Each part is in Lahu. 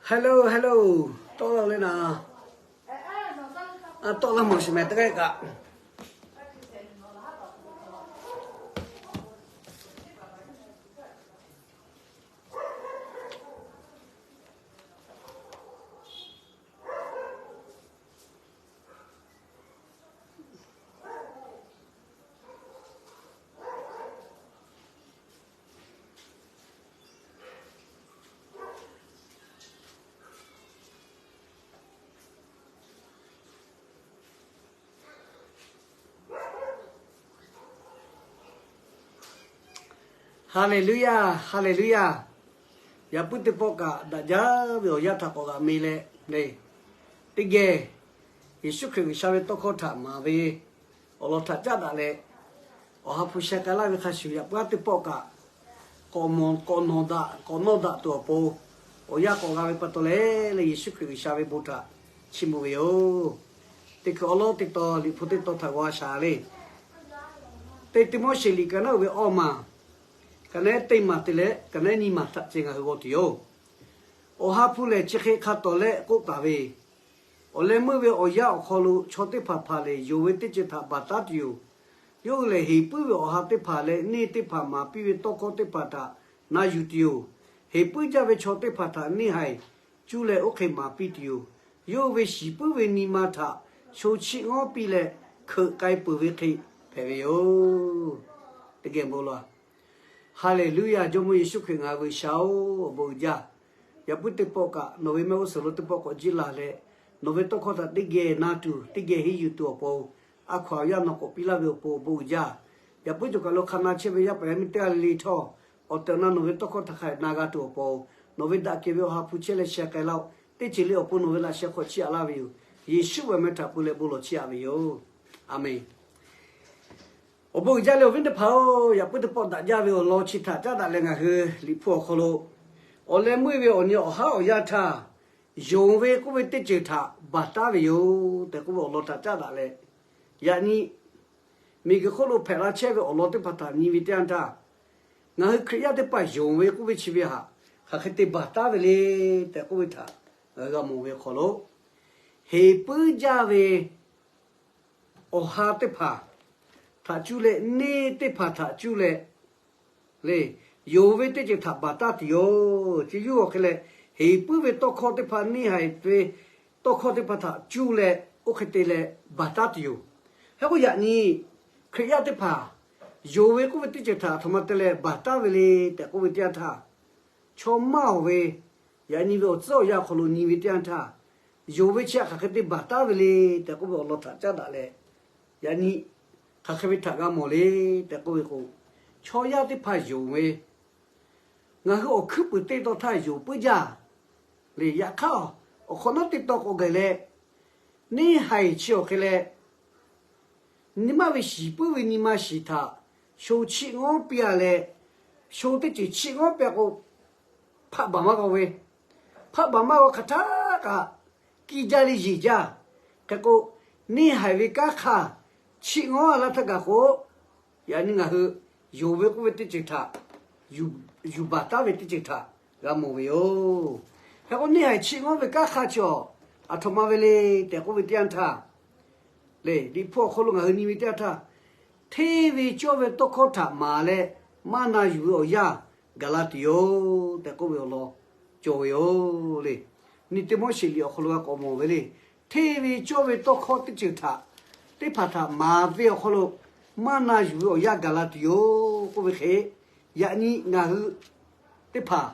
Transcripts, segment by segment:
Hello, hello. Tawˆ la leh naˍ. Tawˆ la mawˬ shiˍ meh teˇ g'aˇ kaꞈ. Haˍleˍluˇyaˇ, haˍleˍluˇyaˇ. Yaꞈ puiˉ teˇ pawˆ kaꞈ daꞈ jaˇ ve awˬ yanˇ htaꞈ k'awꞈ g'aꞈ me leh, teˇ geh Yeˍsuˆ Hkriꞈ G'uiˬsha ve tawˇ hkawˇ htaꞈ maˍ ve awˬ lawn htaꞈ caˉ daꞈ leh, awˬ ha hpu sheh k'ai laˇ ve hk'a shuˍ, yaꞈ puiˉ teˇ pawˆ kaꞈ k'awꞈ mawˬ k'awꞈ nawˬ daꞈ k'awꞈ nawˇ daꞈ tuˬ awˬ pon, awˬ yanˇ k'awꞈ g'a ve pa taw leh leh, Yeˍsuˆ Hkriꞈ G'uiˬsha ve bon htaꞈ chiˇ mvuh ve yoˬ. Teˇ hkui awˉ lawˉ teˇ tawn, Liꞈ hpu teˇ tawn htaꞈ g'aw shaˍ le. Teˇ Tiˆmoˉseˍ liꞈ ka naˉ uiˍ ve awˇ maˬ, ka naˉ teˇ maˬ te leh ka naˉ nyiˇ maˬ htaꞈ ceh ngaˬ hui g'aw tuˬ yoˬ. Awˬ ha hpu lehˬ, chi hk'e hk'a tawˍ leh k'oˆ taˍ ve, awˬ leh meuˇ ve awˬ yanˇ awˬ hk'aw lo chaw teˇ hpaˍ hpaˍ lehˬ, yonˍ ve teˇ ceuˬ htaꞈ baˬ taˉ tuˬ yoˬ. Yawˇ hui lehˬ, heˍ puiˉ ve awˬ ha teˇ hpaˍ leh neˇ teˇ hpaˍ maˍ piˇ ve tawˇ hkawˇ teˇ hpaˍ htaꞈ na yuˬ tuˬ yoˬ. Heˍ puiˉ jaˇ ve chaw teˇ hpaˍ htaꞈ neˇ haiˬ cuˇ leh oˇ hk'e maˍ piˇ tuˬ yoˬ. Yawˇ hui ve shiˍ puiˉ ve nyi ma htaꞈ sho chiˆ ngawˉ piˇ leh, hkeuꞈ k'ai peuˬ ve hk'e hpehꞈ ve yoˬ. Teˇ geh bon lawˬ. Haˍleˍluˇyaˇ. Jawˇmawˇ Yeˍsuˆ Hkriꞈ ngaˬ hui ve G'uiˬsha-oˬ, awˬ bon uiˍ jaˇ. Yaꞈ puiˉ teˇ pawˆ kaꞈ nawˬ ve mehˆ g'uˇ suhˍ lo teˇ pawˆ k'awꞈ jiˇ laˬ leh, nawˬ ve tawˇ hkawˇ htaꞈ teˇ geh na tuˬ, teˇ geh henˇ yuˬ tuˬ awˬ pon, a hkaw-anˬ awˬ yanˇ nawˬ k'awꞈ piˇ laˇ ve awˬ pon awˬ bon uiˍ jaˇ. Yaꞈ puiˉ cawˬ kaˬ lo hk'a na chehˇ ve yaˇ paˍ yaˇ miˇ teˇ g'aˇ le le htawˇ, awˬ tehˬ awˬ na nawˬ ve tawˇ hkawˇ htaꞈ hk'a na g'a tuˬ awˬ pon, nawˬ ve daꞈ kehˬ ve awˬ ha hpu chehˇ leh sheh k'ai laˇ-oˆ. Teˇ ceuˬ le awˬ pon nawˬ ve laꞈ sheh hk'aw chiˇ aꞈ laˇ ve yoˬ. Yeˍsuˆ ve awˬ meh htaꞈ peu leh bon lawˬ chiˇ aꞈ ve yoˬ. A menˬ. Awˬ bon uiˍ jaˇ leh awˬ viˉ teˇ hpaˍ-oˬ, yaꞈ puiˉ teˇ pawˆ daꞈ jaˇ ve awˬ lawn chi htaꞈ caˉ daꞈ leh ngaˬ hui Liꞈ hpu awˬ hk'aw lo, awˬ leh meuˇ ve awˬ nyi awˬ haˉ awˬ yanˇ htaˇ, yonˍ ve k'oˆ ve teˇ ceuˬ htaꞈ baˬ taˉ ve yoˬ tehꞈ k'oˆ ve awˬ lawn htaꞈ caˉ daꞈ leh, yaꞈ nyi miˬguiˬ hk'oˆ lo hpehꞈ la chehˇ ve awˬ lawn teˇ hpaˍ htaꞈ nyi ve teˇ yanˇ htaˇ, ngaˬ hui Hkriꞈ yaˇ teˇ hpaˍ yonˍ ve k'oˆ ve chi ve htaꞈ hk'aˬ hk'e te baˬ taˉ ve le tehꞈ k'oˆ ve htaꞈ ngaˬ hui g'a mawˬ ve awˬ hk'aw lo, heˍ puiˉ jaˇ ve awˬ ha teˇ hpaˍ htaꞈ cuˇ leh neˇ teˇ hpaˍ htaꞈ cuˇ leh le, yonˍ ve teˇ ceuˬ htaꞈ baˬ taˉ tuˬ yoˬ. Chi yawˇ hui awˬ hk'e leh, heˍ puiˉ ve tawˇ hkawˇ teˇ hpaˍ, neˇ haiˬ ve tawˇ hkawˇ teˇ hpaˍ htaꞈ cuˇ leh oˇ hk'e te leh baˬ taˉ tuˬ yoˬ. Hk'e k'o yaꞈ nyi Hkriꞈ yaˇ teˇ hpaˍ yonˍ ve k'oˆ ve teˇ ceuˬ htaꞈ aˬ htoꞈ ma te leh baˬ taˉ ve le tehꞈ k'oˆ ve teˇ yanˇ htaˇ, chaw maˇ awˬ ve yaꞈ nyi ve awˬ tcuhˉ awˬ yanˇ awˬ hk'aw lo nyi ve teˇ yanˇ htaˇ, yonˍ ve chi htaꞈ hk'aˬ hk'e te baˬ taˉ ve le tehꞈ k'oˆ ve awˬ lawn htaꞈ caˉ daꞈ leh, yaꞈ nyi hk'aˬ hk'e ve htaꞈ g'a mawˬ le tehꞈ k'oˆ ve k'o, chaw yaˇ teˇ hpaˍ yonˍ ve, ngaˬ hui awˬ hkuiˉ puiˍ teˇ tawn htaˇ yonˍ puiˉ jaˇ le. Yaꞈ hk'aˇ, awˬ hk'awꞈ nawˉ teˇ tawn k'awꞈ gaˬ leh, neˇ haiˬ chi awˬ hk'e leh, nyi maˇ ve shiˍ puiˉ ve nyi ma shiˍ htaꞈ sho chiˆ ngawˉ piˇ-a leh, sho teˇ ceuˬ chiˆ ngawˉ piˇ-a k'o, hpaˆ baˬ maˇ g'aw ve, hpaˆ baˬ maˇ g'aw hk'aˬ htaˇ kaꞈ kiˇ jaˇ le yeˬ jaˇ. Hk'e k'o, neˇ haiˬ ve kanˉ hk'aˇ chiˆ ngawˉ-a laˇ htaˇ kaꞈ k'o, yaꞈ nyi ngaˬ hui yonˍ ve k'oˆ ve teˇ ceuˬ htaꞈ yuˬ baˬ taˉ ve teˇ ceuˬ htaꞈ g'a mawˬ ve yoˬ. Hk'e k'o, neˇ haiˬ chiˆ ngawˉ ve kanˉ hk'aˇ chi awˬ, aˬ htoꞈ ma ve le tehꞈ k'oˆ ve teˇ yanˇ htaˇ, le, Liꞈ hpu awˬ hk'aw lo ngaˬ hui nyi ve teˇ yanˇ htaˇ, hteˇ ve cawˇ ve tawˇ hkawˇ htaꞈ maˍ leh maˇ na yuˬ ve awˬ yanˇ gaˬ la tuˬ yoˬ tehꞈ k'oˆ ve awˬ lawn cawˬ ve yoˬ le. Nyi teˇ Moˉseˍ liꞈ awˬ hk'aw lo g'a k'awꞈ mawˬ ve le. Hteˇ ve cawˇ ve tawˇ hkawˇ teˇ ceuˬ htaꞈ teˇ hpaˍ htaꞈ maˍ ve awˬ hk'aw lo maˇ na yuˬ ve awˬ yanˇ gaˬ la tuˬ yoˬ k'oˆ ve hk'e, yaꞈ nyi ngaˬ hui teˇ hpaˍ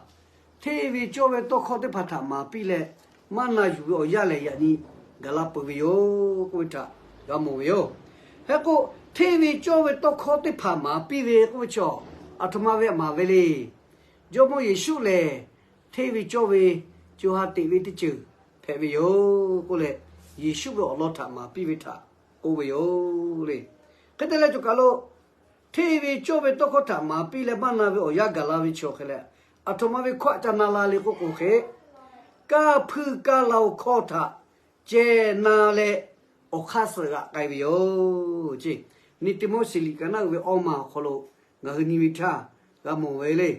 hteˇ ve cawˇ ve tawˇ hkawˇ teˇ hpaˍ htaꞈ maˍ piˇ leh, maˇ na yuˬ ve awˬ yanˇ lehˬ yaꞈ nyi gaˬ la peuˬ ve yoˬ k'oˆ ve htaꞈ g'a mawˬ ve yoˬ. Hk'e k'o, hteˇ ve cawˇ ve tawˇ hkawˇ teˇ hpaˍ maˍ piˇ ve k'oˆ ve chaw, aˬ htoꞈ ma ve maˍ ve le. Jawˇmawˇ Yeˍsuˆ lehˬ, hteˇ ve cawˇ ve co ha teꞈ ve teˇ ceuˬ hpehꞈ ve yoˬ k'oˆ leh, Yeˍsuˆ ve awˬ lawn htaꞈ maˍ piˇ ve htaꞈ k'oˆ ve yoˬ le. Hk'e te leh cawˬ kaˬ lo, hteˇ ve cawˇ ve tawˇ hkawˇ htaꞈ maˍ piˇ leh maˇ na ve awˬ yanˇ gaˬ la ve chi awˬ hk'e leh, aˬ htoꞈ ma ve hkawˇ htaꞈ ca na la le k'oˆ k'o hk'e, kaˇ hpuiˇ kaˇ la-oˬ hkawˇ htaꞈ ceh na leh awˬ hk'aˇ suh g'aꞈ k'ai ve yoˬ ce. Nyi teˇ Moˉseˍ liꞈ ka naˉ uiˍ ve awˇ ma awˬ hk'aw lo ngaˬ hui nyi ve htaˇ, g'a mawˬ ve le.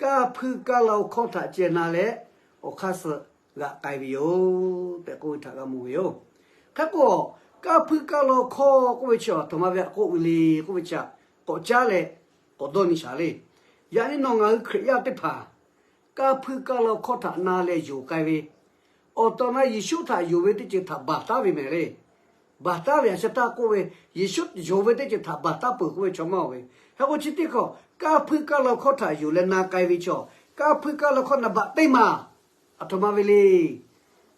Kaˇ hpuiˇ kaˇ law hkawˇ htaꞈ ceh na leh, awˬ hk'aˇ suh g'aꞈ k'ai ve yoˬ tehꞈ k'oˆ ve htaꞈ g'a mawˬ ve yoˬ. Hk'e k'o, kaˇ hpuiˇ kaˇ law hkawˇ k'oˆ ve chi aˬ htoꞈ ma ve htaꞈ k'oˆ ve le k'oˆ ve chi htaꞈ k'awꞈ caˉ leh k'awꞈ dawˇ nyi shaˍ le. Yaꞈ nyi nawˬ ngaˬ hui Hkriꞈ yaˇ teˇ hpaˍ kaˇ hpuiˇ kaˇ law hkawˇ htaꞈ na leh yonˍ k'ai ve, awˬ tehˬ awˬ na Yeˍsuˆ htaꞈ yonˍ ve teˇ ceuˬ htaꞈ baˬ taˉ ve mehˍ le. Baˬ taˉ ve aˬ sha htaˇ k'oˆ ve, Yeˍsuˆ yonˍ ve teˇ ceuˬ htaꞈ baˬ taˉ peuˬ k'oˆ ve chaw maˇ oˬ ve. Hk'e k'o chi teˇ hkawˇ kaˇ hpuiˇ kaˇ law hkawˇ htaꞈ yonˍ leh na k'ai ve chaw, kaˇ hpuiˇ kaˇ law hkawˇ naˍ baꞈ teˇ maˬ aˬ htoꞈ ma ve le.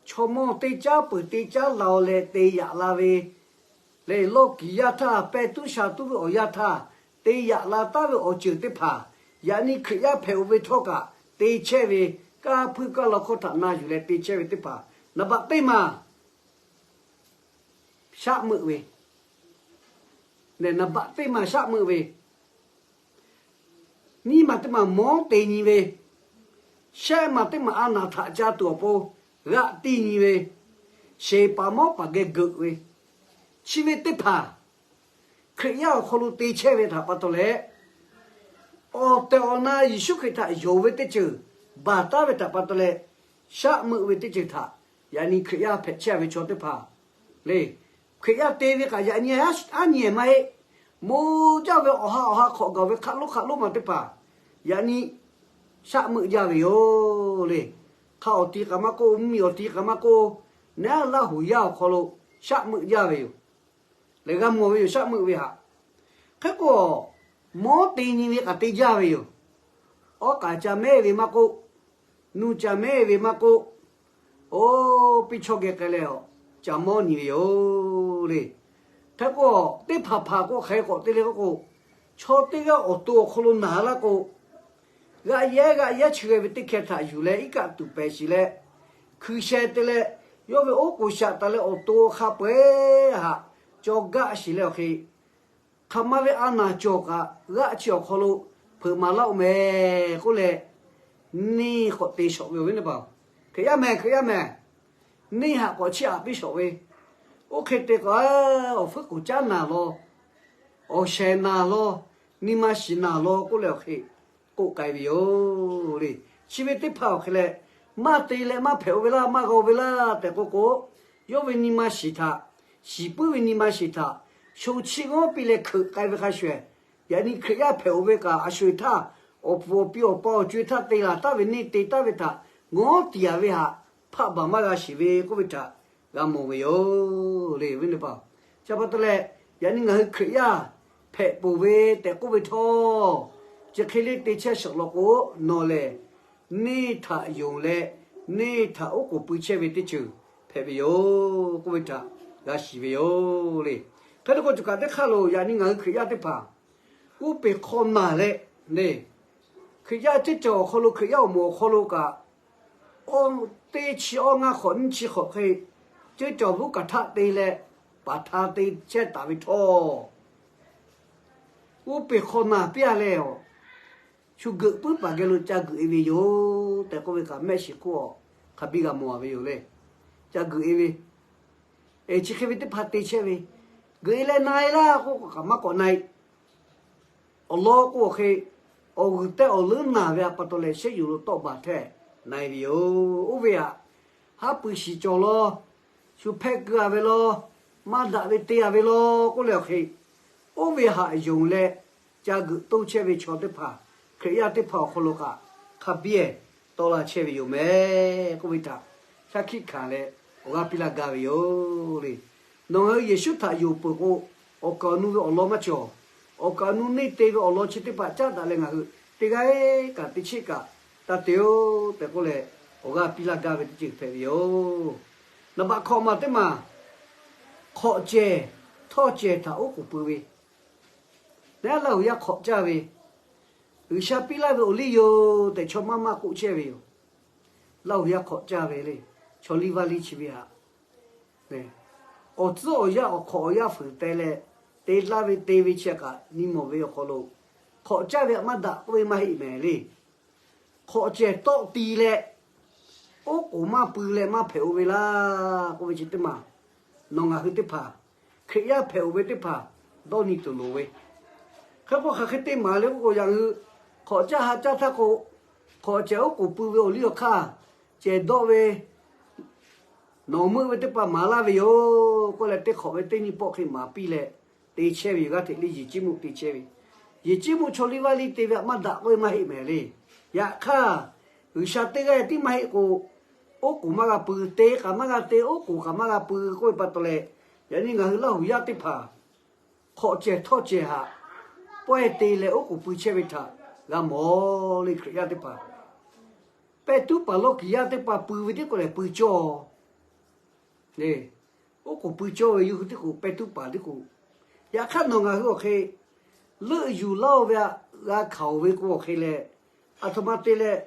Chaw mawˇ teˇ caˉ peuˬ teˇ caˉ la-o leh te yaꞈ la ve, leh lawˇ kiˍ yaˇ htaˇ, pehˇ tuˉ sha tuˉ ve awˬ yanˇ htaˇ, te yaꞈ la taˉ ve awˬ ceuˬ teˇ hpaˍ, yaꞈ nyi Hkriꞈ yaˇ hpehꞈ-oˬ ve htawˇ kaꞈ te chehˇ ve, kaˇ hpuiˇ kaˇ law hkawˇ htaꞈ na yuˬ leh te chehˇ ve teˇ hpaˍ, naˍ baꞈ teˇ maˬ shaˆ meuˆ ve, naˍ baꞈ teˇ maˬ shaˆ meuˆ ve, nyiˇ maˬ teˇ maˬ mawˉ te nyi ve, shehˆ maˬ teˇ maˬ a naˍ htaꞈ ca tuˬ awˬ pon g'aˆ tiˇ nyi ve, sheˍ paˍ mawˉ paˍ geh geuꞈ ve, chi ve teˇ hpaˍ Hkriꞈ yaˇ awˬ hk'aw lo te chehˇ ve htaꞈ pa taw leh, awˬ tehˬ awˬ na Yeˍsuˆ Hkriꞈ htaꞈ yonˍ ve teˇ ceuˬ baˬ taˉ ve htaꞈ pa taw leh, shaˆ meuˆ ve teˇ ceuˬ htaꞈ yaꞈ nyi Hkriꞈ yaˇ hpehꞈ chehˇ ve chaw teˇ hpaˍ le. Hkriꞈ yaˇ te ve kaꞈ yaꞈ nyi aˉ nyi maˇ heˆ. Moˬ jaˇ ve awˬ ha awˬ ha hk'awꞈ gaˬ ve hk'aˆ lonˉ hk'aˆ lonˉ maˬ teˇ hpaˍ yaꞈ nyi shaˆ meuˆ jaˇ ve yoˬ le. Hk'a awˬ ti kaꞈ maˇ k'oˆ, mvuhˇmiˬ awˬ ti kaꞈ maˇ k'oˆ, neˉ Laˇ huˍ yaˇ awˬ hk'aw lo shaˆ meuˆ jaˇ ve yoˬ. Lehˬ g'a mawˬ ve yoˬ, shaˆ meuˆ ve htaꞈ. Hk'e k'o, mawˉ te nyi ve kaꞈ te jaˇ ve yoˬ. Awˉ k'aꞈ ca mehˉ ve maˇ k'oˆ, nuˇ ca mehˉ ve maˇ k'oˆ, oˇ piˇ chawˇ geh k'ai leh, ca mawˉ nyi ve yoˬ le. Hk'e k'o, teˇ hpaˍ hpaˍ k'o hk'e k'awꞈ te le k'oˆ k'o, chaw teˇ g'aˇ awˬ to awˬ hk'aw lo naˍ laˇ k'o, g'aꞈ yehˉ g'aꞈ yehˉ chi g'ai ve teˇ hkeh htaꞈ yuˬ leh iˉ kaˆ tuˬ pehˍ shiˍ leh, hkui sheh te leh, yawˇ ve oˉ k'oˍ shaꞈ taˍ leh awˬ to hk'a peu-eˬ htaꞈ caw gaˆ shiˍ leh awˬ hk'e, hk'aˬ ma ve a naˍ cawˬ kaꞈ g'aˆ chi awˬ hk'aw lo hpeuꞈ maˍ laˇ-oˬ mehˍ k'oˆ leh, neˇ k'awꞈ te shawˍ ve awˬ viˉ teˇ hpaˍ-oˬ, Hkriꞈ yaˇ mehˍ, Hkriꞈ yaˇ mehˍ, neˇ htaꞈ k'awꞈ chiˇ aꞈ piˇ shawˍ ve, oˇ hk'e te k'o, awˬ hpfuhˇ k'oˍ caˉ naˍ law, awˬ shehˍ naˍ law, nyi ma shiˍ naˍ law k'oˆ leh awˬ hk'e k'oˆ k'ai ve yoˬ le. Chi ve teˇ hpaˍ awˬ hk'e leh, maˇ te leh maˇ hpehꞈ-o ve laˇ, maˇ g'a-o ve laˇ tehꞈ k'oˆ k'o, yawˇ ve nyi ma shiˍ htaꞈ, shiˍ puiˉ ve nyi ma shiˍ htaꞈ sho chiˇ g'awˉ piˇ leh hkeuꞈ k'ai ve hk'a shuˍ, yaꞈ nyi Hkriꞈ yaˇ hpehꞈ-oˬ ve kaꞈ a sho eˬ htaˇ, awˬ puˍ awˬ pi awˬ pa awˬ co-e htaˇ te laˬ taˍ ve neˇ te taˍ ve htaꞈ ngawˉ tiˍ yaꞈ ve htaꞈ hpaˆ baˬ maˇ g'a shiˍ ve k'oˆ ve htaꞈ g'a mawˬ ve yoˬ le, awˬ viˉ teˇ hpaˍ. Chi pa taw leh, yaꞈ nyi ngaˬ hui Hkriꞈ yaˇ hpehꞈ peuˬ ve tehꞈ k'oˆ ve htawˇ, chi hk'e le te chehˇ shawˍ law k'o, nawˬ lehˬ neˇ htaꞈ yonˍ leh, neˇ htaꞈ oˉ k'oˍ pui chehˇ ve teˇ ceuˬ hpehꞈ ve yoˬ k'oˆ ve htaꞈ g'a shiˍ ve yoˬ le. Hk'e te k'o, co kaꞈ teˇ hk'aˇ lo yaꞈ nyi ngaˬ hui Hkriꞈ yaˇ teˇ hpaˍ uˉ peˬ hk'aw naˬ leh le, Hkriꞈ yaˇ ceuˇ cawˬ awˬ hk'aw lo, Hkriꞈ yaˇ awˬ moˍ awˬ hk'aw lo kaꞈ, awˇ teˇ chi awˇ ngaˇ hk'awꞈ nyiˇ chi hk'awꞈ hk'e ceuˇ cawˬ vuˉ kaꞈ htaˆ te leh, paˍ hta te chehˇ taˍ ve htawˇ, uˉ peˬ hk'aw naˬ piˇ-a leh, shu geuꞈ puiˉ paˍ geh lo ca geuꞈ-e ve yoˬ tehꞈ k'oˆ ve kaꞈ, mehˆ shiˍ hk'oˆ hk'a biˇ g'a mawˬ-a ve yoˬ le. Ca geuꞈ-e ve, chi hk'e ve teˇ hpaˍ te chehˇ ve, geuꞈ-e leh na-e laˇ k'oˆ k'o kaꞈ maˇ k'awꞈ na-e. Awˬ lawn k'o awˬ hk'e, awˬ g'uiˬ tehˇ awˬ leuˉ naˬ ve htaꞈ pa taw leh shehˉ yuˬ lo tawˆ baˬ htehˇ na-e ve yoˬ. Oˇ ve htaꞈ haˉ pui shiˍ cawˬ law, shu hpehˇ keu-a ve law, maˇ daꞈ ve te-a ve law k'oˆ leh awˬ hk'e, oˇ ve htaꞈ yonˍ leh ca geuꞈ toˇ chehˇ ve chaw teˇ hpaˍ, Hkriꞈ yaˇ teˇ hpaˍ awˬ hk'aw lo kaꞈ hk'a biˇ-ehˍ tawˆ la chehˇ ve yoˬ mehˍ k'oˆ ve htaꞈ shaˉ hkiˆ hkanˍ leh awˬ g'aˇ piˇ laˇ gaˇ ve yoˬ le. Nawˬ ngaˬ hui Yeˍsuˆ htaꞈ yonˍ peuˬ k'o, awˬ kaˍ awˬ nu ve awˬ lawn maˇ cawˬ. Awˬ kaˍ awˬ nu neˇ te ve awˬ lawn chi teˇ hpaˍ caˉ daꞈ leh ngaˬ hui teˇ g'aˇ kaꞈ teˇ chiˆ kaꞈ taˇ te-oˬ tehꞈ k'oˆ leh, awˬ g'aˇ piˇ laˇ gaˇ ve teˇ ceuˬ hpehꞈ ve yoˬ. Naˍ baꞈ hkawꞈ maˬ teˇ maˬ, hk'awꞈ cehˬ htawˇ cehˬ htaꞈ oˉ k'oˍ pui ve, neˉ Laˇ huˍ yaˇ hk'awꞈ caˇ ve, G'uiˬsha piˇ laˇ ve awˬ liˇ yoˬ tehꞈ chaw maˇ maˇ k'oˆ chehˇ ve yoˬ. Laˇ huˍ yaˇ hk'awꞈ caˇ ve le, chaw liˇ vaˇ liˇ chi ve htaꞈ awˬ tcuhˉ awˬ yanˇ awˬ hk'awꞈ awˬ yanˇ fuiˍ teh leh te laˇ ve te ve chi kaꞈ nyi mawˬ ve awˬ hk'aw lo, hk'awꞈ caˇ ve htaꞈ maˇ daꞈ k'oˆ ve maˇ heˆ mehˍ le. Hk'awꞈ cehˬ tawˆ ti leh, oˉ k'oˍ maˇ pui leh maˇ hpehꞈ-o ve laˇ k'oˆ ve chi teˇ maˬ, nawˬ ngaˬ hui teˇ hpaˍ, Hkriꞈ yaˇ hpehꞈ-oˬ ve teˇ hpaˍ dawˇ nyi tuˬ loˍ ve. Hk'e k'o hk'aˬ hk'e te maˍ le k'oˆ k'o, yaꞈ hui Hk'awꞈ caˇ ha caˇ htaˇ k'o, hk'awꞈ cehˬ oˉ k'oˍ pui ve awˬ liˇ awˬ hk'aˇ, cehˬ dawˆ ve nawˬ meuˆ ve teˇ hpaˍ maˍ laˇ ve yoˬ k'oˆ leh, teˇ hk'awꞈ ve teˇ nyiˇ pawˆ hk'e maˍ piˇ leh te chehˇ ve yoˬ. G'aˇ hteꞈ le yeˬ ciˉ mvuhˇ te chehˇ ve, yeˬ ciˉ mvuhˇ chaw liˇ vaˇ liˇ te ve htaꞈ maˇ daꞈ k'oˆ ve maˇ heˆ mehˍ le. Yaꞈ hk'aˇ, G'uiˬsha teˇ g'aˇ tiˉ maˇ heˆ k'o, oˉ k'oˍ maˇ g'a pui, te kaꞈ maˇ g'a te, oˉ k'oˍ kaꞈ maˇ g'a pui k'oˆ ve pa taw leh, yaꞈ nyi ngaˬ hui Laˇ huˍ yaˇ teˇ hpaˍ hk'awꞈ cehˬ htawˇ cehˬ htaꞈ pawehˇ te leh oˉ k'oˍ pui chehˇ ve htaꞈ g'a mawˬ le. Hkriꞈ yaˇ teˇ hpaˍ, pehˇ tuˉ paˍ lawˇ kiˍ yaˇ teˇ hpaˍ pui ve tiˉ k'o lehˬ pui cawˇ le. Oˉ k'oˍ pui cawˇ ve yawˇ hui tiˉ k'o, pehˇ tuˉ paˍ tiˉ k'o. Yaꞈ hk'aˇ nawˬ ngaˬ hui awˬ hk'e leuˆ yuˬ laˇ-oˬ ve htaꞈ g'a hkanˍ-oˬ ve k'o awˬ hk'e leh, aˬ htoꞈ ma te leh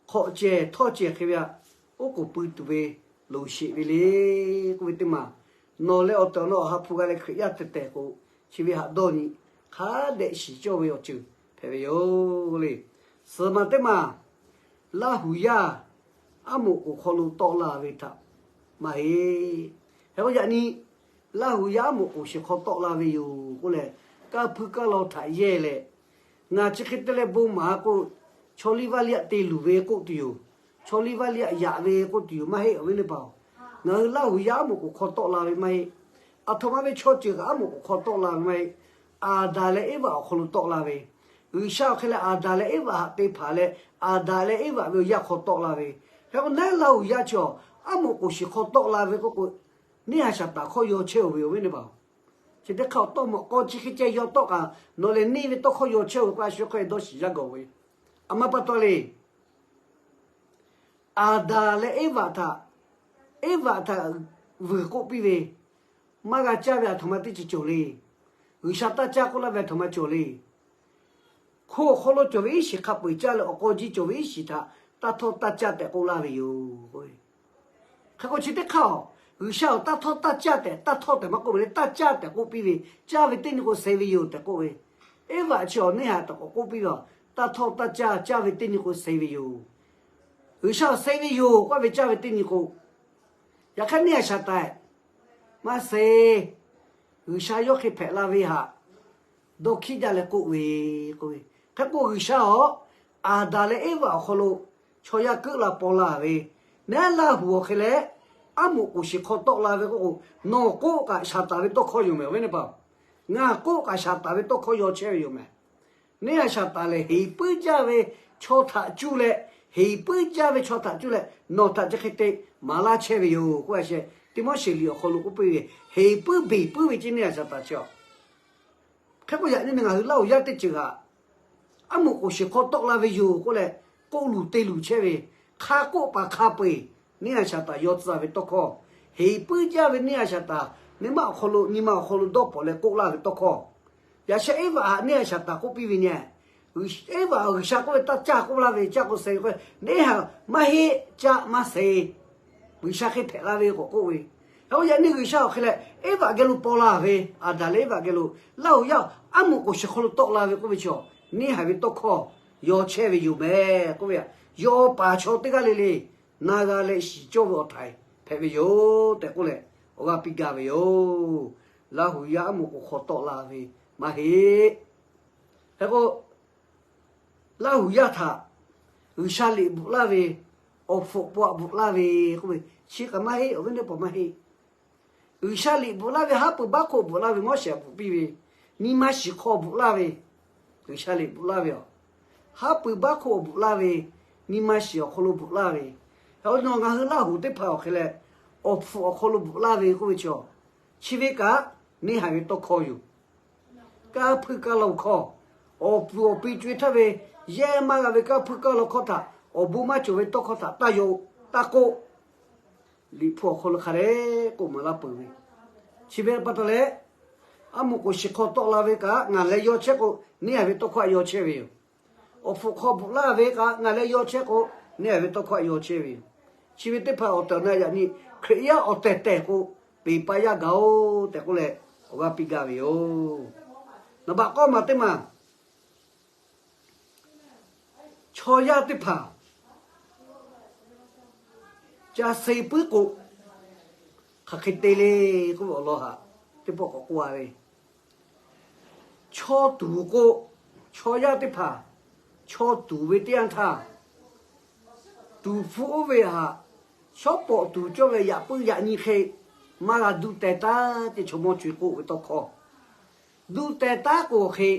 hk'awꞈ cehˬ htawˇ cehˬ hk'e ve htaꞈ oˉ k'oˍ pui tuˬ ve loˍ sheˍ ve le k'oˆ ve teˇ maˬ, nawˬ leh awˬ tehˬ awˬ na awˬ ha hpu g'a leh Hkriꞈ yaˇ tehˬ tehˬ k'o, chi ve haꞈ dawˇ nyi hk'a dehꞈ shiˍ cawˇ ve awˬ ceuˬ hpehꞈ ve yoˬ le. Suhˍ maˬ teˇ maˬ, Laˇ huˍ yaˇ aˉ moˍ k'oˍ hk'aw lo tawˆ la ve htaꞈ maˇ heˆ. Hk'e k'o yaꞈ nyi Laˇ huˍ yaˇ aˉ moˍ k'oˍ shiˍ hk'aw tawˆ la ve yoˬ k'oˆ leh, kanˇ hpuiˇ kanˇ law htaꞈ yehˇ leh, ngaˬ chi hk'e te leh bon maˍ k'o, chaw liˇ vaˇ liˇ aꞈ te luˬ ve k'oˆ tuˬ yoˬ. Chaw liˇ vaˇ liˇ aꞈ yaꞈ ve k'oˆ tuˬ yoˬ, maˇ heˆ awˬ viˉ teˇ hpaˍ-oˬ. Ngaˬ hui Laˇ huˍ yaˇ aˉ moˍ k'oˍ hk'aw tawˆ la ve maˇ heˆ. Aˬ htoꞈ ma ve chaw ceuˬ kaꞈ aˉ moˍ k'oˍ hk'aw tawˆ la ve maˇ heˆ. Aˍdanˍ leh Eˇvaꞈ awˬ hk'aw lo tawˆ la ve, G'uiˬsha awˬ hk'e leh Aˍdanˍ leh Eˇvaꞈ haꞈ te hpanˍ leh, Aˍdanˍ leh Eˇvaꞈ ve awˬ yanˇ hk'aw tawˆ la ve. Hk'e k'o naˉ Laˇ huˍ yaˇ chi awˬ aˉ moˍ k'oˍ shiˍ hk'aw tawˆ la ve k'oˆ k'o, neˇ haiˬ shaˍ taˍ hkawˇ yaw chehˇ-oˬ ve awˬ viˉ teˇ hpaˍ-oˬ. Chi teˇ hk'aˇ awˬ tawˇ mawꞈ k'aw chi hk'e ceh yaw tawˆ kaꞈ, nawˬ lehˬ neˇ ve tawˇ hkawˇ yaw chehˇ-oˬ ve k'o, a shu hk'aw e dawˇ shiˍ yaˇ gawˬ ve. Aˬ ma pa taw le, Aˍdanˍ leh Eˇvaꞈ htaꞈ, Eˇvaꞈ htaꞈ vuiˬ k'oˆ piˇ ve, maˇ g'a caˇ ve aˬ htoꞈ ma teˇ ceuˬ cawˬ le. G'uiˬsha taˇ caˇ k'oˆ laˇ ve aˬ htoꞈ ma cawˬ le. Hko awˬ hk'aw lo cawˬ ve iˉ shiˍ hk'a peu-eˬ caˇ leh awˬ k'aw jiˇ cawˬ ve iˉ shiˍ htaꞈ taˇ htawˇ taˇ caˇ tehꞈ k'oˆ laˇ ve yoˬ. Hk'e k'o chi teˇ hk'aˇ-oˬ, G'uiˬsha awˬ taˇ htawˇ taˇ caˇ tehꞈ, taˇ htawˇ tehꞈ maˇ k'oˆ ve le, taˇ caˇ tehꞈ k'oˆ piˇ ve, caˇ ve teˇ nyi k'o suh ve yoˬ tehꞈ k'oˆ ve. Eˇvaꞈ chi awˬ neˇ haiˬ taꞈ k'awꞈ k'oˆ piˇ ve, taˇ htawˇ taˇ caˇ, caˇ ve teˇ nyi k'o suh ve yoˬ. G'uiˬsha awˬ suh ve yoˬ k'oˆ ve caˇ ve teˇ nyi k'o, yaꞈ hk'aˇ neˇ haiˬ shaˍ taˍ maˇ suh. G'uiˬsha yawˇ hk'e hpehꞈ la ve htaꞈ dawˇ hkiˉ jaˇ leh k'oˆ ve, k'oˆ ve. Hk'e k'o G'uiˬsha awˬ Aˍdanˍ leh Eˇvaꞈ awˬ hk'aw lo chaw yaˇ keuˆ la paw la ve, naˉ Laˇ huˍ awˬ hk'e leh aˉ moˍ k'oˍ shiˍ hk'aw tawˆ la ve k'oˆ k'o, nawˬ k'oˆ kaꞈ shaˍ taˍ ve tawˇ hkawˇ yoˬ mehˍ awˬ viˉ teˇ hpaˍ-oˬ. Ngaˬ k'oˆ kaꞈ shaˍ taˍ ve tawˇ hkawˇ yaw chehˇ ve yoˬ mehˍ. Neˇ haiˬ shaˍ taˍ lehˬ, heˍ puiˉ jaˇ ve chaw htaꞈ cuˇ leh, heˍ puiˉ jaˇ ve chaw htaꞈ cuˇ leh nawˬ htaꞈ chi hk'e te maˍ laˇ chehˇ ve yoˬ k'oˆ ve sheh. Teˇ Moˉseˍ liꞈ awˬ hk'aw lo k'oˆ piˇ ve, heˍ puiˉ beˬ puiˉ ve ceˇ neˇ haiˬ shaˍ taˍ chi a. Hk'e k'o yaꞈ nyi ngaˬ hui Laˇ huˍ yaˇ teˇ ceuˬ htaꞈ aˉ moˍ k'oˍ shiˍ hk'aw tawˆ la ve yoˬ k'oˆ leh, k'oˆ luˬ te luˬ chehˇ ve, hk'a k'oˆ paˍ hk'a peu-eˬ neˇ haiˬ shaˍ taˍ yaw tcuh ve tawˇ hkawˇ, heˍ puiˉ jaˇ ve neˇ haiˬ shaˍ taˍ nyi ma awˬ hk'aw lo, nyi ma awˬ hk'aw lo dawˇ paw leh k'oˆ laˇ ve tawˇ hkawˇ, yaꞈ sheh Eˇvaꞈ htaꞈ neˇ haiˬ shaˍ taˍ k'oˆ piˇ ve nyi. Eˇvaꞈ G'uiˬsha k'oˆ ve taˇ caˇ k'oˆ laˇ ve, caˇ k'o suh ve k'o, neˇ haiˬ maˇ heˆ, caˇ maˇ suh. G'uiˬsha hk'e hpehꞈ la ve k'awꞈ k'oˆ ve. Hk'e k'o yaꞈ nyi G'uiˬsha awˬ hk'e leh Eˇvaꞈ geh lo paw la ve, Aˍdanˍ leh Eˇvaꞈ geh lo, Laˇ huˍ yaˇ aˉ moˍ k'oˍ shiˍ hk'aw lo tawˆ la ve k'oˆ ve chi, neˇ haiˬ ve tawˇ hkawˇ yaw chehˇ ve yoˬ mehˍ k'oˆ ve. Yaw paˍ chaw teˇ g'aˇ le le na g'a leh shiˍ cawˇ ve awˬ htaiˍ hpehꞈ ve yoˬ tehꞈ k'oˆ leh, awˬ g'aˇ piˇ gaˇ ve yoˬ. Laˇ huˍ yaˇ aˉ moˍ k'oˍ hk'aw tawˆ la ve maˇ heˆ. Hk'e k'o, Laˇ huˍ yaˇ htaꞈ G'uiˬsha liꞈ bvuhꞈ laˇ ve, awˬ hpfuhꞈ paw aꞈ bvuhꞈ laˇ ve k'oˆ ve, chi kaꞈ maˇ heˆ, awˬ viˉ teˇ hpaˍ maˇ heˆ. G'uiˬsha liꞈ bvuhꞈ laˇ ve haˉ pui baˆ hk'oˆ bvuhꞈ laˇ ve, Moˉseˍ bvuhꞈ piˇ ve, nyi ma shiˍ hk'aw bvuhꞈ laˇ ve, G'uiˬsha liꞈ bvuhꞈ laˇ ve a, haˉ pui baˆ hk'oˆ bvuhꞈ laˇ ve, nyi ma shiˍ awˬ hk'aw lo bvuhꞈ laˇ ve. Hk'e k'o nawˬ ngaˬ hui Laˇ huˍ teˇ hpaˍ awˬ hk'e leh, awˬ hpfuhꞈ awˬ hk'aw lo bvuhꞈ laˇ ve k'oˆ ve chi, chi ve kaꞈ neˇ haiˬ ve tawˇ hkawˇ yoˬ. Kanˇ hpuiˇ kanˇ law hkawˇ, awˬ puˍ awˬ pi co-e htaˇ ve yehˇ maˇ g'a ve kanˇ hpuiˇ kanˇ law hkawˇ htaꞈ, awˬ bon maˇ cawˬ ve tawˇ hkawˇ htaꞈ taˇ yaw, taˇ k'oˆ. Liꞈ hpu awˬ hk'aw lo hk'a dehꞈ k'oˆ maˍ laˇ peuˬ ve. Chi ve pa taw leh, aˉ moˍ k'oˍ shiˍ hk'aw tawˆ la ve kaꞈ ngaˬ leh yaw chehˇ k'o, neˇ haiˬ ve tawˇ hkawˇ htaꞈ yaw chehˇ ve yoˬ. Awˬ hpfuhꞈ hk'aw bvuhꞈ laˇ ve kaꞈ ngaˬ leh yaw chehˇ k'o, neˇ haiˬ ve tawˇ hkawˇ htaꞈ yaw chehˇ ve yoˬ. Chi ve teˇ hpaˍ awˬ tehˬ awˬ na yaꞈ nyi Hkriꞈ yaˇ awˬ tehˬ tehˬ k'o, peˬ pa yaˇ gaˬ-oˬ tehꞈ k'oˆ leh, awˬ g'aˇ piˇ gaˇ ve yoˬ. Naˍ baꞈ k'awˇ maˬ teˇ maˬ, chaw yaˇ teˇ hpaˍ ca suh puiˉ k'o, hk'aˬ hk'e te le k'oˆ ve awˬ lawn htaꞈ teˇ pawˆ k'awꞈ k'oˆ a ve. Chaw tuˬ k'o, chaw yaˇ teˇ hpaˍ chaw tuˍ ve teˇ yanˇ htaˇ, tuˍ hpfuh oˇ ve htaꞈ shawˉ pawˍ tuˍ cawˇ ve yaꞈ puiˉ yaꞈ nyi hk'e maˇ g'a duˇ teh taˉ ce chaw mawˇ co-e k'oˆ ve tawˇ hkawˇ. Duˇ teh taˉ k'o hk'e,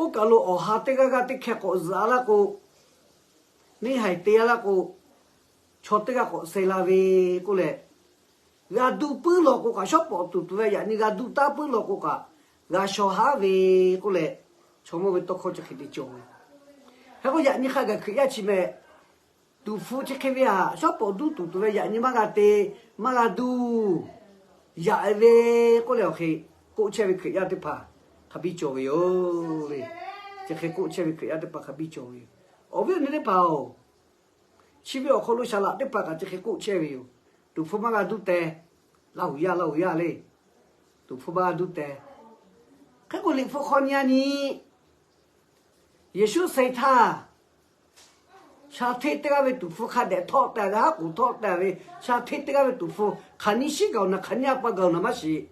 oˇ kaˬ lo awˬ ha teˇ g'aˇ g'aˇ teˇ hkeh k'awꞈ zuhꞈ-a laˇ k'o, neˇ haiˬ te-a laˇ k'o, chaw teˇ g'aˇ k'awꞈ suh la ve k'oˆ leh, g'a duˇ puiˉ law k'o kaꞈ, shawˉ pawˍ tuˍ tuˍ ve yaꞈ nyi g'a duˇ taˉ puiˉ law k'o kaꞈ, g'a shaw haˉ ve k'oˆ leh, chaw mawˇ ve tawˇ hkawˇ chi hk'e te cawˬ ve. Hk'e k'o, yaꞈ nyi hk'a gaˬ Hkriꞈ yaˇ chi mehˍ, tuˍ hpfuh chi hk'e ve htaꞈ shawˉ pawˍ duˇ tuˍ tuˍ ve yaꞈ nyi maˇ g'a te, maˇ g'a duˇ yaꞈ ve k'oˆ leh, awˬ hk'e k'oˆ chehˇ ve Hkriꞈ yaˇ teˇ hpaˍ hk'a biˇ cawˬ ve yoˬ le. Chi hk'e k'oˆ chehˇ ve Hkriꞈ yaˇ teˇ hpaˍ hk'a biˇ cawˬ ve yoˬ. Awˬ viˉ awˬ nyi teˇ hpaˍ-oˬ, chi ve awˬ hk'aw lo saˍ laꞈ teˇ hpaˍ kaꞈ chi hk'e k'oˆ chehˇ ve yoˬ. Tuˍ hpfuh maˇ g'a duˇ teh. Laˇ huˍ yaˇ, Laˇ huˍ yaˇ le. Tuˍ hpfuh maˇ g'a duˇ teh. Hk'e k'o, Liꞈ hpu hk'aw nyi-a nyi, Yeˍsuˆ suh-e htaˇ, sha hteˇ teˇ g'aˇ ve tuˍ hpfuh hk'a dehꞈ htawˆ teh ve, haˉ k'oˍ htawˆ teh ve, sha hteˇ teˇ g'aˇ ve tuˍ hpfuh hk'aˬ nyi shiˉ gaˬ-oˬ naˍ, hk'aˬ nyi a pa gaˬ-oˬ naˍ maˇ shiˍ.